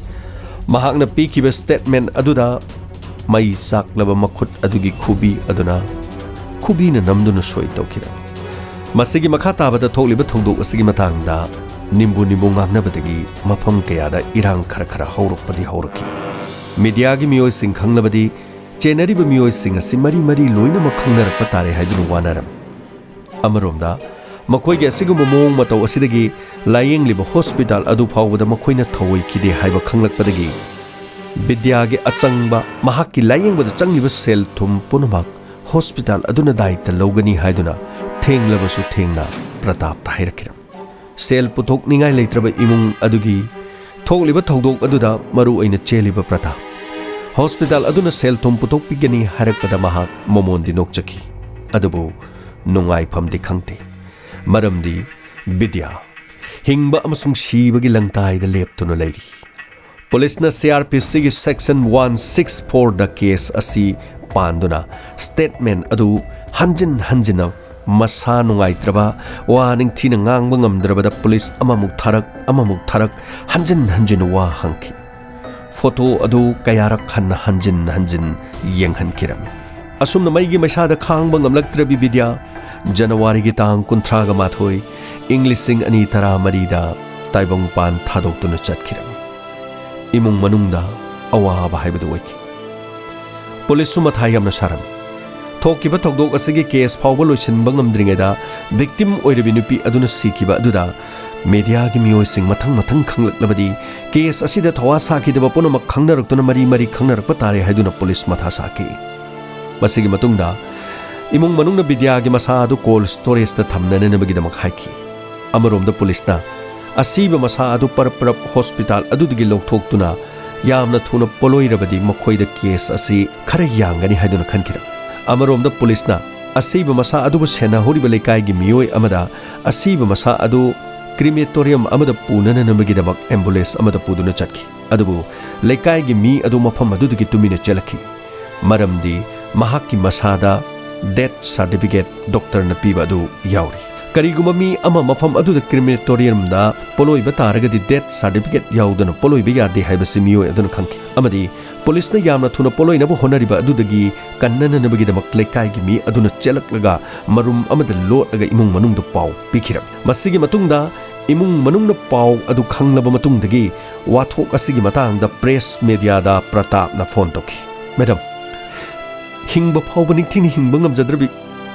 ꯃꯍꯥꯛꯅ ꯄꯤꯈꯤꯕ ꯁ꯭ꯇꯦꯠꯃꯦꯟ ꯑꯗꯨꯗ ꯃꯩ ꯆꯥꯛꯂꯕ ꯃꯈꯨꯠ ꯑꯗꯨꯒꯤ ꯈꯨꯕꯤ ꯑꯗꯨꯅ ꯈꯨꯕꯤꯅ ꯅꯝꯗꯨꯅ ꯁꯣꯏ ꯇꯧꯈꯤꯔꯝꯃꯤ꯫ ꯃꯁꯤꯒꯤ ꯃꯈꯥ ꯇꯥꯕꯗ ꯊꯣꯛꯂꯤꯕ ꯊꯧꯗꯣꯛ ꯑꯁꯤꯒꯤ ꯃꯇꯥꯡꯗ ꯅꯤꯝꯕꯨ ꯅꯤꯝꯕꯨ ꯉꯥꯡꯅꯕꯗꯒꯤ ꯃꯐꯝ ꯀꯌꯥꯗ ꯏꯔꯥꯡ ꯈꯔ ꯈꯔ ꯍꯧꯔꯛꯄꯗꯤ ꯍꯧꯔꯛꯈꯤ꯫ ꯃꯤꯗꯤꯌꯥꯒꯤ ꯃꯤꯑꯣꯏꯁꯤꯡ ꯈꯪꯂꯕꯗꯤ ꯆꯦꯟꯅꯔꯤꯕ ꯃꯤꯑꯣꯏꯁꯤꯡ ꯑꯁꯤ ꯃꯔꯤ ꯃꯔꯤ ꯂꯣꯏꯅꯃꯛ ꯈꯪꯅꯔꯛꯄ ꯇꯥꯔꯦ ꯍꯥꯏꯗꯨꯅ ꯋꯥꯅꯔꯝꯃꯤ꯫ ꯑꯃꯔꯣꯝꯗ, ꯃꯈꯣꯏꯒꯤ ꯑꯁꯤꯒꯨꯝꯕ ꯃꯑꯣꯡ ꯃꯇꯧ ꯑꯁꯤꯗꯒꯤ ꯂꯥꯌꯦꯡꯂꯤꯕ ꯍꯣꯁꯄꯤꯇꯥꯜ ꯑꯗꯨ ꯐꯥꯎꯕꯗ ꯃꯈꯣꯏꯅ ꯊꯧꯑꯣꯏꯈꯤꯗꯦ ꯍꯥꯏꯕ ꯈꯪꯂꯛꯄꯗꯒꯤ ꯕꯤꯗ꯭ꯌꯥꯒꯤ ꯑꯆꯪꯕ, ꯃꯍꯥꯛꯀꯤ ꯂꯥꯌꯦꯡꯕꯗ ꯆꯪꯂꯤꯕ ꯁꯦꯜ ꯊꯨꯝ ꯄꯨꯝꯅꯃꯛ ꯍꯣꯁꯄꯤꯇꯥꯜ ꯑꯗꯨꯅ ꯗꯥꯏꯇ ꯂꯧꯒꯅꯤ ꯍꯥꯏꯗꯨꯅ ꯊꯦꯡꯂꯕꯁꯨ ꯊꯦꯡꯅ ꯄ꯭ꯔꯇꯥꯞꯇ ꯍꯥꯏꯔꯛꯈꯤꯔꯝꯃꯤ꯫ ꯁꯦꯜ ꯄꯨꯊꯣꯛꯅꯤꯡꯉꯥꯏ ꯂꯩꯇ꯭ꯔꯕ ꯏꯃꯨꯡ ꯑꯗꯨꯒꯤ ꯊꯣꯛꯂꯤꯕ ꯊꯧꯗꯣꯛ ꯑꯗꯨꯗ ꯃꯔꯨ ꯑꯣꯏꯅ ꯆꯦꯜꯂꯤꯕ ꯄ꯭ꯔꯇꯥꯞ꯫ ꯍꯣꯁꯄꯤꯇꯥꯜ ꯑꯗꯨꯅ ꯁꯦꯜ ꯊꯨꯝ ꯄꯨꯊꯣꯛꯄꯤꯒꯅꯤ ꯍꯥꯏꯔꯛꯄꯗ ꯃꯍꯥꯛ ꯃꯃꯣꯟꯗꯤ ꯅꯣꯛꯆꯈꯤ꯫ ꯑꯗꯨꯕꯨ ꯅꯨꯡꯉꯥꯏꯐꯝꯗꯤ ꯈꯪꯗꯦ꯫ ꯃꯔꯝꯗꯤ ꯕꯤꯗ꯭ꯌꯥ ꯍꯤꯡꯕ ꯑꯃꯁꯨꯡ ꯁꯤꯕꯒꯤ ꯂꯪꯇꯥꯏꯗ ꯂꯦꯞꯇꯨꯅ ꯂꯩꯔꯤ꯫ ꯄꯨꯂꯤꯁꯅ ꯁꯤ ꯑꯥꯔ ꯄꯤ ꯁꯤꯒꯤ ꯁꯦꯛꯁꯟ ꯋꯥꯟ ꯁꯤꯛꯁ ꯐꯣꯔꯗ ꯀꯦꯁ ꯑꯁꯤ ꯄꯥꯟꯗꯨꯅ ꯁ꯭ꯇꯦꯠꯃꯦꯟ ꯑꯗꯨ ꯍꯟꯖꯤꯟ ꯍꯟꯖꯤꯟꯅ ꯃꯁꯥ ꯅꯨꯡꯉꯥꯏꯇ꯭ꯔꯕ, ꯋꯥ ꯅꯤꯡꯊꯤꯅ ꯉꯥꯡꯕ ꯉꯝꯗ꯭ꯔꯕꯗ ꯄꯨꯂꯤꯁ ꯑꯃꯃꯨꯛ ꯊꯥꯔꯛ, ꯑꯃꯃꯨꯛ ꯊꯥꯔꯛ, ꯍꯟꯖꯤꯟ ꯍꯟꯖꯤꯟ ꯋꯥ ꯍꯪꯈꯤ꯫ ꯐꯣꯇꯣ ꯑꯗꯨ ꯀꯌꯥꯔꯛ ꯍꯟꯅ ꯍꯟꯖꯤꯟ ꯍꯟꯖꯤꯟ ꯌꯦꯡꯍꯟꯈꯤꯔꯝꯃꯤ꯫ ꯑꯁꯨꯝꯅ ꯃꯩꯒꯤ ꯃꯩꯁꯥꯗ ꯈꯥꯡꯕ ꯉꯝꯂꯛꯇ꯭ꯔꯕꯤ ꯕꯤꯗ꯭ꯌꯥ ꯖꯅꯋꯥꯔꯤꯒꯤ ꯇꯥꯡ ꯀꯨꯟꯊ꯭ꯔꯥꯒ ꯃꯥꯊꯣꯏ, ꯏꯪ ꯂꯤꯁꯤꯡ ꯑꯅꯤ ꯇꯔꯥꯃꯔꯤꯗ ꯇꯥꯏꯕꯪꯄꯥꯟ ꯊꯥꯗꯣꯛꯇꯨꯅ ꯆꯠꯈꯤꯔꯝꯃꯤ꯫ ꯏꯃꯨꯡ ꯃꯅꯨꯡꯗ ꯑꯋꯥꯕ ꯍꯥꯏꯕꯗꯨ ꯑꯣꯏꯈꯤ꯫ ꯄꯨꯂꯤꯁꯁꯨ ꯃꯊꯥ ꯌꯥꯝꯅ ꯁꯥꯔꯝꯃꯤ꯫ ꯊꯣꯛꯈꯤꯕ ꯊꯧꯗꯣꯛ ꯑꯁꯤꯒꯤ ꯀꯦꯁ ꯐꯥꯎꯕ ꯂꯣꯏꯁꯤꯟꯕ ꯉꯝꯗ꯭ꯔꯤꯉꯩꯗ ꯚꯤꯛꯇꯤꯝ ꯑꯣꯏꯔꯤꯕꯤ ꯅꯨꯄꯤ ꯑꯗꯨꯅ ꯁꯤꯈꯤꯕ ꯑꯗꯨꯗ ꯃꯦꯗꯤꯌꯥꯒꯤ ꯃꯤꯑꯣꯏꯁꯤꯡ ꯃꯊꯪ ꯃꯊꯪ ꯈꯪꯂꯛꯂꯕꯗꯤ ꯀꯦꯁ ꯑꯁꯤꯗ ꯊꯋꯥ ꯁꯥꯈꯤꯗꯕ ꯄꯨꯝꯅꯃꯛ ꯈꯪꯅꯔꯛꯇꯨꯅ ꯃꯔꯤ ꯃꯔꯤ ꯈꯪꯅꯔꯛꯄ ꯇꯥꯔꯦ ꯍꯥꯏꯗꯨꯅ ꯄꯨꯂꯤꯁ ꯃꯊꯥ ꯁꯥꯈꯤ꯫ ꯃꯁꯤꯒꯤ ꯃꯇꯨꯡꯗ ꯏꯃꯨꯡ ꯃꯅꯨꯡꯅ ꯕꯤꯗ꯭ꯌꯥꯒꯤ ꯃꯁꯥ ꯑꯗꯨ ꯀꯣꯜ ꯁ꯭ꯇꯣꯔꯦꯖꯇ ꯊꯝꯅꯅꯅꯕꯒꯤꯗꯃꯛ ꯍꯥꯏꯈꯤ꯫ ꯑꯃꯔꯣꯝꯗ ꯄꯨꯂꯤꯁꯅ ꯑꯁꯤꯕ ꯃꯁꯥ ꯑꯗꯨ ꯄꯔꯞ ꯄꯔꯞ ꯍꯣꯁꯄꯤꯇꯥꯜ ꯑꯗꯨꯗꯒꯤ ꯂꯧꯊꯣꯛꯇꯨꯅ ꯌꯥꯝꯅ ꯊꯨꯅ ꯄꯣꯠꯂꯣꯏꯔꯕꯗꯤ ꯃꯈꯣꯏꯗ ꯀꯦꯁ ꯑꯁꯤ ꯈꯔ ꯌꯥꯡꯒꯅꯤ ꯍꯥꯏꯗꯨꯅ ꯈꯟꯈꯤꯔꯝꯃꯤ꯫ ꯑꯃꯔꯣꯝꯗ ꯄꯨꯂꯤꯁꯅ ꯑꯁꯤꯕ ꯃꯁꯥ ꯑꯗꯨꯕꯨ ꯁꯦꯟꯅꯍꯧꯔꯤꯕ ꯂꯩꯀꯥꯏꯒꯤ ꯃꯤꯑꯣꯏ ꯑꯃꯗ ꯑꯁꯤꯕ ꯃꯁꯥ ꯑꯗꯨ ꯀ꯭ꯔꯤꯃꯦꯇꯣꯔꯤꯌꯝ ꯑꯃꯗ ꯄꯨꯅꯅꯅꯕꯒꯤꯗꯃꯛ ꯑꯦꯝꯕꯨꯂꯦꯟꯁ ꯑꯃꯗ ꯄꯨꯗꯨꯅ ꯆꯠꯈꯤ꯫ ꯑꯗꯨꯕꯨ ꯂꯩꯀꯥꯏꯒꯤ ꯃꯤ ꯑꯗꯨ ꯃꯐꯝ ꯑꯗꯨꯗꯒꯤ ꯇꯨꯃꯤꯟꯅ ꯆꯦꯜꯂꯛꯈꯤ꯫ ꯃꯔꯝꯗꯤ ꯃꯍꯥꯛꯀꯤ ꯃꯁꯥꯗ ꯗꯦꯠ ꯁꯥꯔꯇꯤꯐꯤꯀꯦꯠ ꯗꯣꯛꯇꯔꯅ ꯄꯤꯕ ꯑꯗꯨ ꯌꯥꯎꯔꯤ꯫ ꯀꯔꯤꯒꯨꯝꯕ ꯃꯤ ꯑꯃ ꯃꯐꯝ ꯑꯗꯨꯗ ꯀ꯭ꯔꯤꯃꯦꯇꯣꯔꯤꯌꯝꯗ ꯄꯣꯠꯂꯣꯏꯕ ꯇꯥꯔꯒꯗꯤ ꯗꯦꯠ ꯁꯥꯔꯇꯤꯐꯤꯀꯦꯠ ꯌꯥꯎꯗꯅ ꯄꯣꯠꯂꯣꯏꯕ ꯌꯥꯗꯦ ꯍꯥꯏꯕꯁꯤ ꯃꯤꯑꯣꯏ ꯑꯗꯨꯅ ꯈꯪꯈꯤ꯫ ꯑꯃꯗꯤ ꯄꯨꯂꯤꯁꯅ ꯌꯥꯝꯅ ꯊꯨꯅ ꯄꯣꯠꯂꯣꯏꯅꯕ ꯍꯣꯠꯅꯔꯤꯕ ꯑꯗꯨꯗꯒꯤ ꯀꯟꯅꯅꯅꯕꯒꯤꯗꯃꯛ ꯂꯩꯀꯥꯏꯒꯤ ꯃꯤ ꯑꯗꯨꯅ ꯆꯦꯜꯂꯛꯂꯒ ꯃꯔꯨꯝ ꯑꯃꯗ ꯂꯣꯠꯂꯒ ꯏꯃꯨꯡ ꯃꯅꯨꯡꯗ ꯄꯥꯎ ꯄꯤꯈꯤꯔꯝꯃꯤ꯫ ꯃꯁꯤꯒꯤ ꯃꯇꯨꯡꯗ ꯏꯃꯨꯡ ꯃꯅꯨꯡꯅ ꯄꯥꯎ ꯑꯗꯨ ꯈꯪꯂꯕ ꯃꯇꯨꯡꯗꯒꯤ ꯋꯥꯊꯣꯛ ꯑꯁꯤꯒꯤ ꯃꯇꯥꯡꯗ ꯄ꯭ꯔꯦꯁ ꯃꯦꯗꯤꯌꯥꯗ ꯄ꯭ꯔꯇꯥꯞꯅ ꯐꯣꯟ ꯇꯧꯈꯤ꯫ "ꯃꯦꯗꯝ, ꯍꯤꯡꯕ ꯐꯥꯎꯕ ꯅꯤꯡꯊꯤꯅ ꯍꯤꯡꯕ ꯉꯝꯖꯗ꯭ꯔꯕꯤ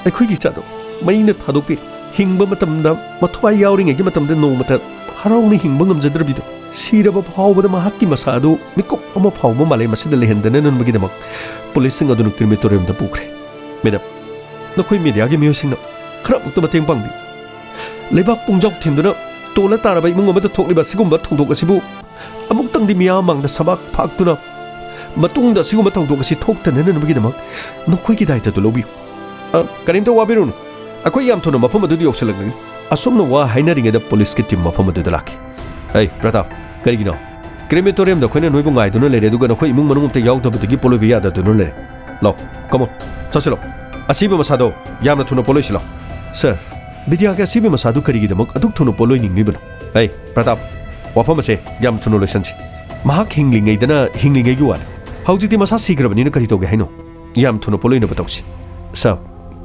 ꯑꯩꯈꯣꯏꯒꯤ ꯏꯆꯥꯗꯣ ꯃꯩꯅ ꯊꯥꯗꯣꯛꯄꯤꯔꯦ꯫ ꯍꯤꯡꯕ ꯃꯇꯝꯗ, ꯃꯊ꯭ꯋꯥꯏ ꯌꯥꯎꯔꯤꯉꯩꯒꯤ ꯃꯇꯝꯗ ꯅꯣꯡꯃꯇ ꯍꯔꯥꯎꯅ ꯍꯤꯡꯕ ꯉꯝꯖꯗ꯭ꯔꯕꯤꯗꯣ, ꯁꯤꯔꯕ ꯐꯥꯎꯕꯗ ꯃꯍꯥꯛꯀꯤ ꯃꯁꯥ ꯑꯗꯨ ꯃꯤꯀꯨꯞ ꯑꯃ ꯐꯥꯎꯕ ꯃꯥꯂꯦꯝ ꯑꯁꯤꯗ ꯂꯩꯍꯟꯗꯅꯅꯕꯒꯤꯗꯃꯛ ꯄꯨꯂꯤꯁꯁꯤꯡ ꯑꯗꯨꯅ ꯀ꯭ꯔꯤꯃꯦꯇꯣꯔꯤꯌꯝꯗ ꯄꯨꯈ꯭ꯔꯦ꯫ ꯃꯦꯗꯝ, ꯅꯈꯣꯏ ꯃꯦꯗꯤꯌꯥꯒꯤ ꯃꯤꯑꯣꯏꯁꯤꯡꯅ ꯈꯔ ꯑꯃꯨꯛꯇ ꯃꯇꯦꯡ ꯄꯥꯡꯕꯤꯌꯨ꯫ ꯂꯩꯕꯥꯛ ꯄꯨꯡꯖꯥꯎ ꯊꯤꯟꯗꯨꯅ ꯇꯣꯜꯂ ꯇꯥꯔꯕ ꯏꯃꯨꯡ ꯑꯃꯗ ꯊꯣꯛꯂꯤꯕ ꯑꯁꯤꯒꯨꯝꯕ ꯊꯧꯗꯣꯛ ꯑꯁꯤꯕꯨ ꯑꯃꯨꯛꯇꯪꯗꯤ ꯃꯤꯌꯥꯝ ꯃꯥꯡꯗ ꯁꯕꯥꯛ ꯐꯥꯛꯇꯨꯅ ꯃꯇꯨꯡꯗ ꯑꯁꯤꯒꯨꯝꯕ ꯊꯧꯗꯣꯛ ꯑꯁꯤ ꯊꯣꯛꯇꯅꯅꯕꯒꯤꯗꯃꯛ ꯅꯈꯣꯏꯒꯤ ꯗꯥꯏꯇꯗꯨ ꯂꯧꯕꯤꯌꯨ꯫ ꯑ, ꯀꯔꯤꯝꯇ ꯋꯥꯕꯤꯔꯨꯅꯨ, ꯑꯩꯈꯣꯏ ꯌꯥꯝ ꯊꯨꯅ ꯃꯐꯝ ꯑꯗꯨꯗ ꯌꯧꯁꯤꯜꯂꯛꯂꯒꯅꯤ꯫" ꯑꯁꯨꯝꯅ ꯋꯥ ꯍꯥꯏꯅꯔꯤꯉꯩꯗ ꯄꯨꯂꯤꯁꯀꯤ ꯇꯤꯝ ꯃꯐꯝ ꯑꯗꯨꯗ ꯂꯥꯛꯈꯤ꯫ "ꯑꯩ, ꯄ꯭ꯔꯇꯥꯞ, ꯀꯔꯤꯒꯤꯅꯣ?" ꯀ꯭ꯔꯦꯃꯦꯇꯣꯔꯤꯌꯝꯗ ꯑꯩꯈꯣꯏꯅ ꯅꯣꯏꯕꯨ ꯉꯥꯏꯗꯨꯅ ꯂꯩꯔꯦ, ꯑꯗꯨꯒ ꯅꯈꯣꯏ ꯏꯃꯨꯡ ꯃꯅꯨꯡ ꯑꯝꯇ ꯌꯥꯎꯗꯕꯗꯒꯤ ꯄꯣꯠꯂꯣꯏꯕ ꯌꯥꯗꯗꯨꯅ ꯂꯩꯔꯦ꯫ ꯂꯥꯛꯑꯣ, come on, ꯆꯠꯁꯤꯜꯂꯣ꯫ ꯑꯁꯤꯕ ꯃꯁꯥꯗꯣ ꯌꯥꯝꯅ ꯊꯨꯅ ꯄꯣꯠꯂꯣꯏꯁꯤꯜꯂꯣ꯫ ꯁꯥꯔ, ꯕꯤꯗ꯭ꯌꯥꯒꯤ ꯑꯁꯤꯕ ꯃꯁꯥꯗꯨ ꯀꯔꯤꯒꯤꯗꯃꯛ ꯑꯗꯨꯛ ꯊꯨꯅ ꯄꯣꯠꯂꯣꯏꯅꯤꯡꯂꯤꯕꯅꯣ? ꯑꯩ, ꯄ꯭ꯔꯇꯥꯞ, ꯋꯥꯐꯝ ꯑꯁꯦ ꯌꯥꯝ ꯊꯨꯅ ꯂꯣꯏꯁꯤꯟꯁꯤ꯫ ꯃꯍꯥꯛ ꯍꯤꯡꯂꯤꯉꯩꯗꯅ ꯍꯤꯡꯂꯤꯉꯩꯒꯤ ꯋꯥꯅꯤ꯫ ꯍꯧꯖꯤꯛꯇꯤ ꯃꯁꯥ ꯁꯤꯈ꯭ꯔꯕꯅꯤꯅ ꯀꯔꯤ ꯇꯧꯒꯦ ꯍꯥꯏꯅꯣ? ꯌꯥꯝ ꯊꯨꯅ ꯄꯣꯠꯂꯣꯏꯅꯕ ꯇꯧꯁꯤ꯫ ꯁꯥꯔ,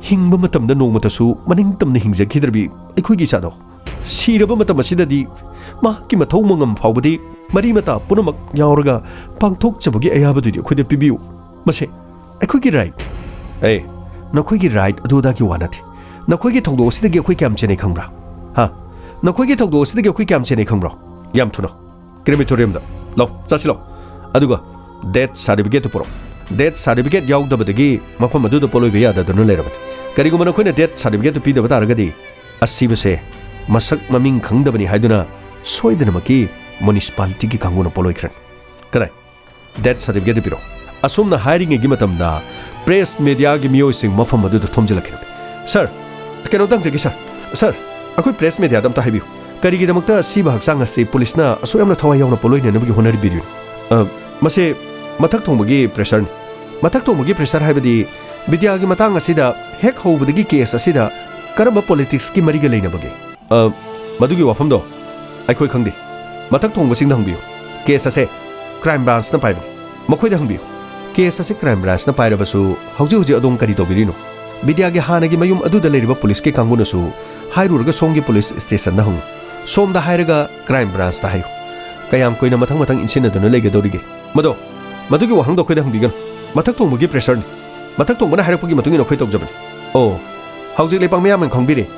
ꯍꯤꯡꯕ ꯃꯇꯝꯗ ꯅꯣꯡꯃꯇꯁꯨ ꯃꯅꯤꯡ ꯇꯝꯅ ꯍꯤꯡꯖꯈꯤꯗ꯭ꯔꯕꯤ ꯑꯩꯈꯣꯏꯒꯤ ꯏꯆꯥꯗꯣ ꯁꯤꯔꯕ ꯃꯇꯝ ꯑꯁꯤꯗꯗꯤ ꯃꯍꯥꯛꯀꯤ ꯃꯊꯧ ꯃꯉꯝ ꯐꯥꯎꯕꯗꯤ ꯃꯔꯤ ꯃꯇꯥ ꯄꯨꯝꯅꯃꯛ ꯌꯥꯎꯔꯒ ꯄꯥꯡꯊꯣꯛꯆꯕꯒꯤ ꯑꯌꯥꯕꯗꯨꯗꯤ ꯑꯩꯈꯣꯏꯗ ꯄꯤꯕꯤꯌꯨ꯫ ꯃꯁꯦ ꯑꯩꯈꯣꯏꯒꯤ right꯫ ꯑꯦ, ꯅꯈꯣꯏꯒꯤ right ꯑꯗꯨ ꯑꯗꯥꯒꯤ ꯋꯥ ꯅꯠꯇꯦ꯫ ꯅꯈꯣꯏꯒꯤ ꯊꯧꯗꯣꯛ ꯑꯁꯤꯗꯒꯤ ꯑꯩꯈꯣꯏ ꯀꯌꯥꯝ ꯆꯦꯟꯅꯩ ꯈꯪꯕ꯭ꯔꯥ? ꯍꯥ? ꯅꯈꯣꯏꯒꯤ ꯊꯧꯗꯣꯛ ꯑꯁꯤꯗꯒꯤ ꯑꯩꯈꯣꯏ ꯀꯌꯥꯝ ꯆꯦꯟꯅꯩ ꯈꯪꯕ꯭ꯔꯣ? ꯌꯥꯝ ꯊꯨꯅ꯫ ꯀ꯭ꯔꯦꯃꯦꯇꯣꯔꯤꯌꯝꯗ꯫ ꯂꯥꯛꯑꯣ, ꯆꯠꯁꯤꯜꯂꯣ꯫ ꯑꯗꯨꯒ death certificate ꯇꯨ ꯄꯨꯔꯛꯑꯣ꯫ Death certificate ꯌꯥꯎꯗꯕꯗꯒꯤ ꯃꯐꯝ ꯑꯗꯨꯗ ꯄꯣꯠꯂꯣꯏꯕ ꯌꯥꯗꯗꯨꯅ ꯂꯩꯔꯕꯅꯤ꯫ ꯀꯔꯤꯒꯨꯝꯕ ꯅꯈꯣꯏꯅ death certificate ꯇꯨ ꯄꯤꯗꯕ ꯇꯥꯔꯒꯗꯤ, ꯑꯁꯤꯕꯁꯦ ꯃꯁꯛ ꯃꯃꯤꯡ ꯈꯪꯗꯕꯅꯤ ꯍꯥꯏꯗꯨꯅ ꯁꯣꯏꯗꯅꯃꯛꯀꯤ municipality ꯒꯤ ꯀꯥꯡꯕꯨꯅ ꯄꯣꯠꯂꯣꯏꯈ꯭ꯔꯅꯤ꯫ ꯀꯗꯥꯏ? Death certificate ꯇꯨ ꯄꯤꯔꯛꯑꯣ꯫ ꯑꯁꯨꯝꯅ ꯍꯥꯏꯔꯤꯉꯩꯒꯤ ꯃꯇꯝꯗ press media ꯒꯤ ꯃꯤꯑꯣꯏꯁꯤꯡ ꯃꯐꯝ ꯑꯗꯨꯗ ꯊꯣꯝꯖꯤꯜꯂꯛꯈꯤꯔꯝꯃꯤ꯫ ꯁꯥꯔ, ꯀꯩꯅꯣꯝꯇ ꯍꯪꯖꯒꯦ ꯁꯥꯔ꯫ ꯁꯥꯔ, ꯑꯩꯈꯣꯏ press media ꯗ ꯑꯝꯇ ꯍꯥꯏꯕꯤꯌꯨ, ꯀꯔꯤꯒꯤꯗꯃꯛꯇ ꯑꯁꯤꯕ ꯍꯛꯆꯥꯡ ꯑꯁꯤ ꯄꯨꯂꯤꯁꯅ ꯑꯁꯨꯛ ꯌꯥꯝꯅ ꯊꯋꯥꯏ ꯌꯥꯎꯅ ꯄꯣꯠꯂꯣꯏꯅꯅꯕꯒꯤ ꯍꯣꯠꯅꯕꯤꯔꯤꯕꯅꯣ? ꯑ, ꯃꯁꯦ ꯃꯊꯛ ꯊꯣꯡꯕꯒꯤ pressure ꯅꯤ꯫ ꯃꯊꯛ ꯊꯣꯡꯕꯒꯤ pressure ꯍꯥꯏꯕꯗꯤ ꯕꯤꯗ꯭ꯌꯥꯒꯤ ꯃꯇꯥꯡ ꯑꯁꯤꯗ ꯍꯦꯛ ꯍꯧꯕꯗꯒꯤ case ꯑꯁꯤꯗ ꯀꯔꯝꯕ politics ꯀꯤ ꯃꯔꯤꯒ ꯂꯩꯅꯕꯒꯦ? ꯑ, ꯃꯗꯨꯒꯤ ꯋꯥꯐꯝꯗꯣ ꯑꯩꯈꯣꯏ ꯈꯪꯗꯦ꯫ ꯃꯊꯛ ꯊꯣꯡꯕꯁꯤꯡꯗ ꯍꯪꯕꯤꯌꯨ꯫ Case ꯑꯁꯦ crime branch ꯅ ꯄꯥꯏꯕꯅꯤ꯫ ꯃꯈꯣꯏꯗ ꯍꯪꯕꯤꯌꯨ꯫ Case ꯑꯁꯤ crime branch ꯅ ꯄꯥꯏꯔꯕꯁꯨ ꯍꯧꯖꯤꯛ ꯍꯧꯖꯤꯛ ꯑꯗꯣꯝ ꯀꯔꯤ ꯇꯧꯕꯤꯔꯤꯅꯣ? ꯕꯤꯗ꯭ꯌꯥꯒꯤ ꯍꯥꯟꯅꯒꯤ ꯃꯌꯨꯝ ꯑꯗꯨꯗ ꯂꯩꯔꯤꯕ ꯄꯨꯂꯤꯁꯀꯤ ꯀꯥꯡꯕꯨꯅꯁꯨ ꯍꯥꯏꯔꯨꯔꯒ ꯁꯣꯝꯒꯤ police station ꯗ ꯍꯪꯉꯨ꯫ ꯁꯣꯝꯗ ꯍꯥꯏꯔꯒ crime branch ꯇ ꯍꯥꯏꯌꯨ꯫ ꯀꯌꯥꯝ ꯀꯨꯏꯅ ꯃꯊꯪ ꯃꯊꯪ ꯏꯟꯁꯤꯟꯅꯗꯨꯅ ꯂꯩꯒꯗꯧꯔꯤꯒꯦ? ꯃꯗꯣ, ꯃꯗꯨꯒꯤ ꯋꯥꯍꯪꯗꯣ ꯑꯩꯈꯣꯏꯗ ꯍꯪꯕꯤꯒꯅꯨ꯫ ꯃꯊꯛ ꯊꯣꯡꯕꯒꯤ pressure ꯅꯤ꯫ ꯃꯊꯛ ꯊꯣꯡꯕꯅ ꯍꯥꯏꯔꯛꯄꯒꯤ ꯃꯇꯨꯡ ꯏꯟꯅ ꯑꯩꯈꯣꯏ ꯇꯧꯖꯕꯅꯤ꯫ ꯑꯣ, ꯍꯧꯖꯤꯛ ꯂꯩꯄꯥꯛ ꯃꯤꯌꯥꯝꯅ ꯈꯪꯕꯤꯔꯦ꯫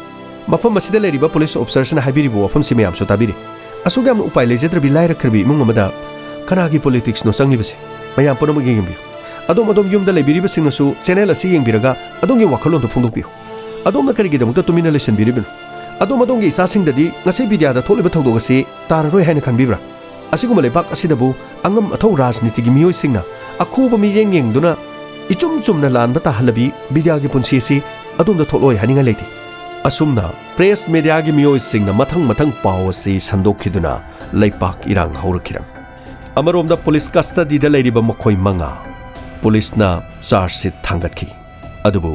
ꯃꯐꯝ ꯑꯁꯤꯗ ꯂꯩꯔꯤꯕ police officer ꯁꯤꯅ ꯍꯥꯏꯕꯤꯔꯤꯕ ꯋꯥꯐꯝꯁꯤ ꯃꯌꯥꯝꯁꯨ ꯇꯥꯕꯤꯔꯦ꯫ ꯑꯁꯨꯛ ꯌꯥꯝꯅ ꯎꯄꯥꯏ ꯂꯩꯖꯗ꯭ꯔꯕꯤ ꯂꯥꯏꯔꯈ꯭ꯔꯕꯤ ꯏꯃꯨꯡ ꯑꯃꯗ ꯀꯅꯥꯒꯤ politics ꯅꯣ ꯆꯪꯂꯤꯕꯁꯦ? ꯃꯌꯥꯝ ꯄꯨꯝꯅꯃꯛ ꯌꯦꯡꯕꯤꯌꯨ꯫ ꯑꯗꯣꯝ ꯑꯗꯣꯝ ꯌꯨꯝꯗ ꯂꯩꯕꯤꯔꯤꯕꯁꯤꯡꯅꯁꯨ channel ꯑꯁꯤ ꯌꯦꯡꯕꯤꯔꯒ ꯑꯗꯣꯝꯒꯤ ꯋꯥꯈꯜꯂꯣꯟꯗꯨ ꯐꯣꯡꯗꯣꯛꯄꯤꯌꯨ꯫ ꯑꯗꯣꯝꯅ ꯀꯔꯤꯒꯤꯗꯃꯛꯇ ꯇꯨꯃꯤꯟꯅ ꯂꯩꯁꯤꯟꯕꯤꯔꯤꯕꯅꯣ? ꯑꯗꯣꯝ ꯑꯗꯣꯝꯒꯤ ꯏꯆꯥꯁꯤꯡꯗꯗꯤ ꯉꯁꯤ ꯕꯤꯗ꯭ꯌꯥꯗ ꯊꯣꯛꯂꯤꯕ ꯊꯧꯗꯣꯛ ꯑꯁꯤ ꯇꯥꯔꯔꯣꯏ ꯍꯥꯏꯅ ꯈꯟꯕꯤꯕ꯭ꯔꯥ? ꯑꯁꯤꯒꯨꯝꯕ ꯂꯩꯕꯥꯛ ꯑꯁꯤꯗꯕꯨ ꯑꯉꯝ ꯑꯊꯧ ꯔꯥꯖꯅꯤꯇꯤꯒꯤ ꯃꯤꯑꯣꯏꯁꯤꯡꯅ ꯑꯈꯨꯕ ꯃꯤꯠꯌꯦꯡ ꯌꯦꯡꯗꯨꯅ ꯏꯆꯨꯝ ꯆꯨꯝꯅ ꯂꯥꯟꯕ ꯇꯥꯍꯜꯂꯕꯤ ꯕꯤꯗ꯭ꯌꯥꯒꯤ ꯄꯨꯟꯁꯤ ꯑꯁꯤ ꯑꯗꯣꯝꯗ ꯊꯣꯛꯂꯣꯏ ꯍꯥꯏꯅꯤꯡꯉꯥꯏ ꯂꯩꯇꯦ꯫ ꯑꯁꯨꯝꯅ press media ꯒꯤ ꯃꯤꯑꯣꯏꯁꯤꯡꯅ ꯃꯊꯪ ꯃꯊꯪ ꯄꯥꯎ ꯑꯁꯤ ꯁꯟꯗꯣꯛꯈꯤꯗꯨꯅ ꯂꯩꯄꯥꯛ ꯏꯔꯥꯡ ꯍꯧꯔꯛꯈꯤꯔꯝꯃꯤ꯫ ꯑꯃꯔꯣꯝꯗ ꯄꯨꯂꯤꯁ ꯀꯁꯇꯗꯤꯗ ꯂꯩꯔꯤꯕ ꯃꯈꯣꯏ ꯃꯉꯥ ꯄꯨꯂꯤꯁꯅ ꯆꯥꯔꯖ ꯁꯤꯠ ꯊꯥꯡꯒꯠꯈꯤ꯫ ꯑꯗꯨꯕꯨ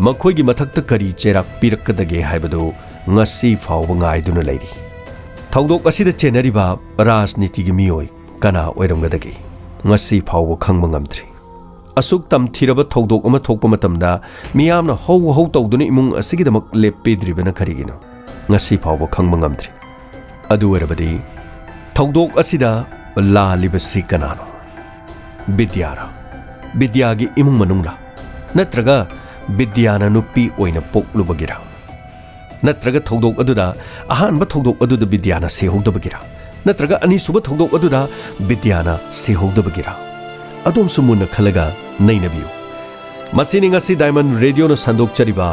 ꯃꯈꯣꯏꯒꯤ ꯃꯊꯛꯇ ꯀꯔꯤ ꯆꯩꯔꯥꯛ ꯄꯤꯔꯛꯀꯗꯒꯦ ꯍꯥꯏꯕꯗꯨ ꯉꯁꯤ ꯐꯥꯎꯕ ꯉꯥꯏꯗꯨꯅ ꯂꯩꯔꯤ꯫ ꯊꯧꯗꯣꯛ ꯑꯁꯤꯗ ꯆꯦꯟꯅꯔꯤꯕ ꯔꯥꯖꯅꯤꯇꯤꯒꯤ ꯃꯤꯑꯣꯏ ꯀꯅꯥ ꯑꯣꯏꯔꯝꯒꯗꯒꯦ? ꯉꯁꯤ ꯐꯥꯎꯕ ꯈꯪꯕ ꯉꯝꯗ꯭ꯔꯤ꯫ ꯑꯁꯨꯛ ꯇꯝꯊꯤꯔꯕ ꯊꯧꯗꯣꯛ ꯑꯃ ꯊꯣꯛꯄ ꯃꯇꯝꯗ ꯃꯤꯌꯥꯝꯅ ꯍꯧ ꯍꯧ ꯇꯧꯗꯨꯅ ꯏꯃꯨꯡ ꯑꯁꯤꯒꯤꯗꯃꯛ ꯂꯦꯞꯄꯤꯗ꯭ꯔꯤꯕꯅ ꯀꯔꯤꯒꯤꯅꯣ? ꯉꯁꯤ ꯐꯥꯎꯕ ꯈꯪꯕ ꯉꯝꯗ꯭ꯔꯤ꯫ ꯑꯗꯨ ꯑꯣꯏꯔꯕꯗꯤ ꯊꯧꯗꯣꯛ ꯑꯁꯤꯗ ꯂꯥꯜꯂꯤꯕꯁꯤ ꯀꯅꯥꯅꯣ? ꯕꯤꯗ꯭ꯌꯥꯔ? ꯕꯤꯗ꯭ꯌꯥꯒꯤ ꯏꯃꯨꯡ ꯃꯅꯨꯡꯂ? ꯅꯠꯇ꯭ꯔꯒ ꯕꯤꯗ꯭ꯌꯥꯅ ꯅꯨꯄꯤ ꯑꯣꯏꯅ ꯄꯣꯛꯂꯨꯕꯒꯤꯔ? ꯅꯠꯇ꯭ꯔꯒ ꯊꯧꯗꯣꯛ ꯑꯗꯨꯗ, ꯑꯍꯥꯟꯕ ꯊꯧꯗꯣꯛ ꯑꯗꯨꯗ ꯕꯤꯗ꯭ꯌꯥꯅ ꯁꯤꯍꯧꯗꯕꯒꯤꯔ? ꯅꯠꯇ꯭ꯔꯒ ꯑꯅꯤꯁꯨꯕ ꯊꯧꯗꯣꯛ ꯑꯗꯨꯗ ꯕꯤꯗ꯭ꯌꯥꯅ ꯁꯤꯍꯧꯗꯕꯒꯤꯔ? ꯑꯗꯣꯝꯁꯨ ꯃꯨꯟꯅ ꯈꯜꯂꯒ ꯅꯩꯅꯕꯤꯌꯨ꯫ ꯃꯁꯤꯅꯤ ꯉꯁꯤ ꯗꯥꯏꯃꯟ ꯔꯦꯗꯤꯑꯣꯅ ꯁꯟꯗꯣꯛꯆꯔꯤꯕ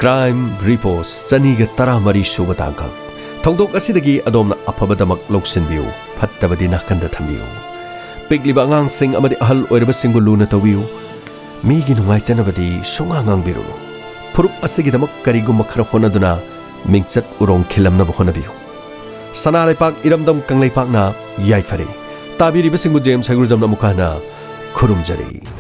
ꯀ꯭ꯔꯥꯏꯝ ꯔꯤꯄꯣꯔꯠ ꯆꯅꯤꯒ ꯇꯔꯥꯃꯔꯤ ꯁꯨꯕ ꯇꯥꯡꯀꯛ꯫ ꯊꯧꯗꯣꯛ ꯑꯁꯤꯗꯒꯤ ꯑꯗꯣꯝꯅ ꯑꯐꯕꯗꯃꯛ ꯂꯧꯁꯤꯟꯕꯤꯌꯨ, ꯐꯠꯇꯕꯗꯤ ꯅꯥꯀꯟꯗ ꯊꯝꯕꯤꯌꯨ꯫ ꯄꯤꯛꯂꯤꯕ ꯑꯉꯥꯡꯁꯤꯡ ꯑꯃꯗꯤ ꯑꯍꯜ ꯑꯣꯏꯔꯕꯁꯤꯡꯕꯨ ꯂꯨꯅ ꯇꯧꯕꯤꯌꯨ꯫ ꯃꯤꯒꯤ ꯅꯨꯡꯉꯥꯏꯇꯅꯕꯗꯤ ꯁꯨꯡꯉꯥꯡ ꯉꯥꯡꯕꯤꯔꯨꯅꯨ꯫ ꯐꯨꯔꯨꯞ ꯑꯁꯤꯒꯤꯗꯃꯛ ꯀꯔꯤꯒꯨꯝꯕ ꯈꯔ ꯍꯣꯠꯅꯗꯨꯅ ꯃꯤꯡꯆꯠ ꯎꯔꯣꯡ ꯈꯤꯜꯂꯝꯅꯕ ꯍꯣꯠꯅꯕꯤꯌꯨ꯫ ꯁꯅꯥ ꯂꯩꯄꯥꯛ ꯏꯔꯝꯗꯝ ꯀꯪꯂꯩꯄꯥꯛꯅ ꯌꯥꯏꯐꯔꯦ꯫ ꯇꯥꯕꯤꯔꯤꯕꯁꯤꯡꯕꯨ ꯖꯦꯝꯁ ꯍꯩꯒ꯭ꯔꯨꯖꯝꯅ ꯑꯃꯨꯛꯀ ꯍꯟꯅ ꯈꯨꯔꯨꯝꯖꯔꯤ꯫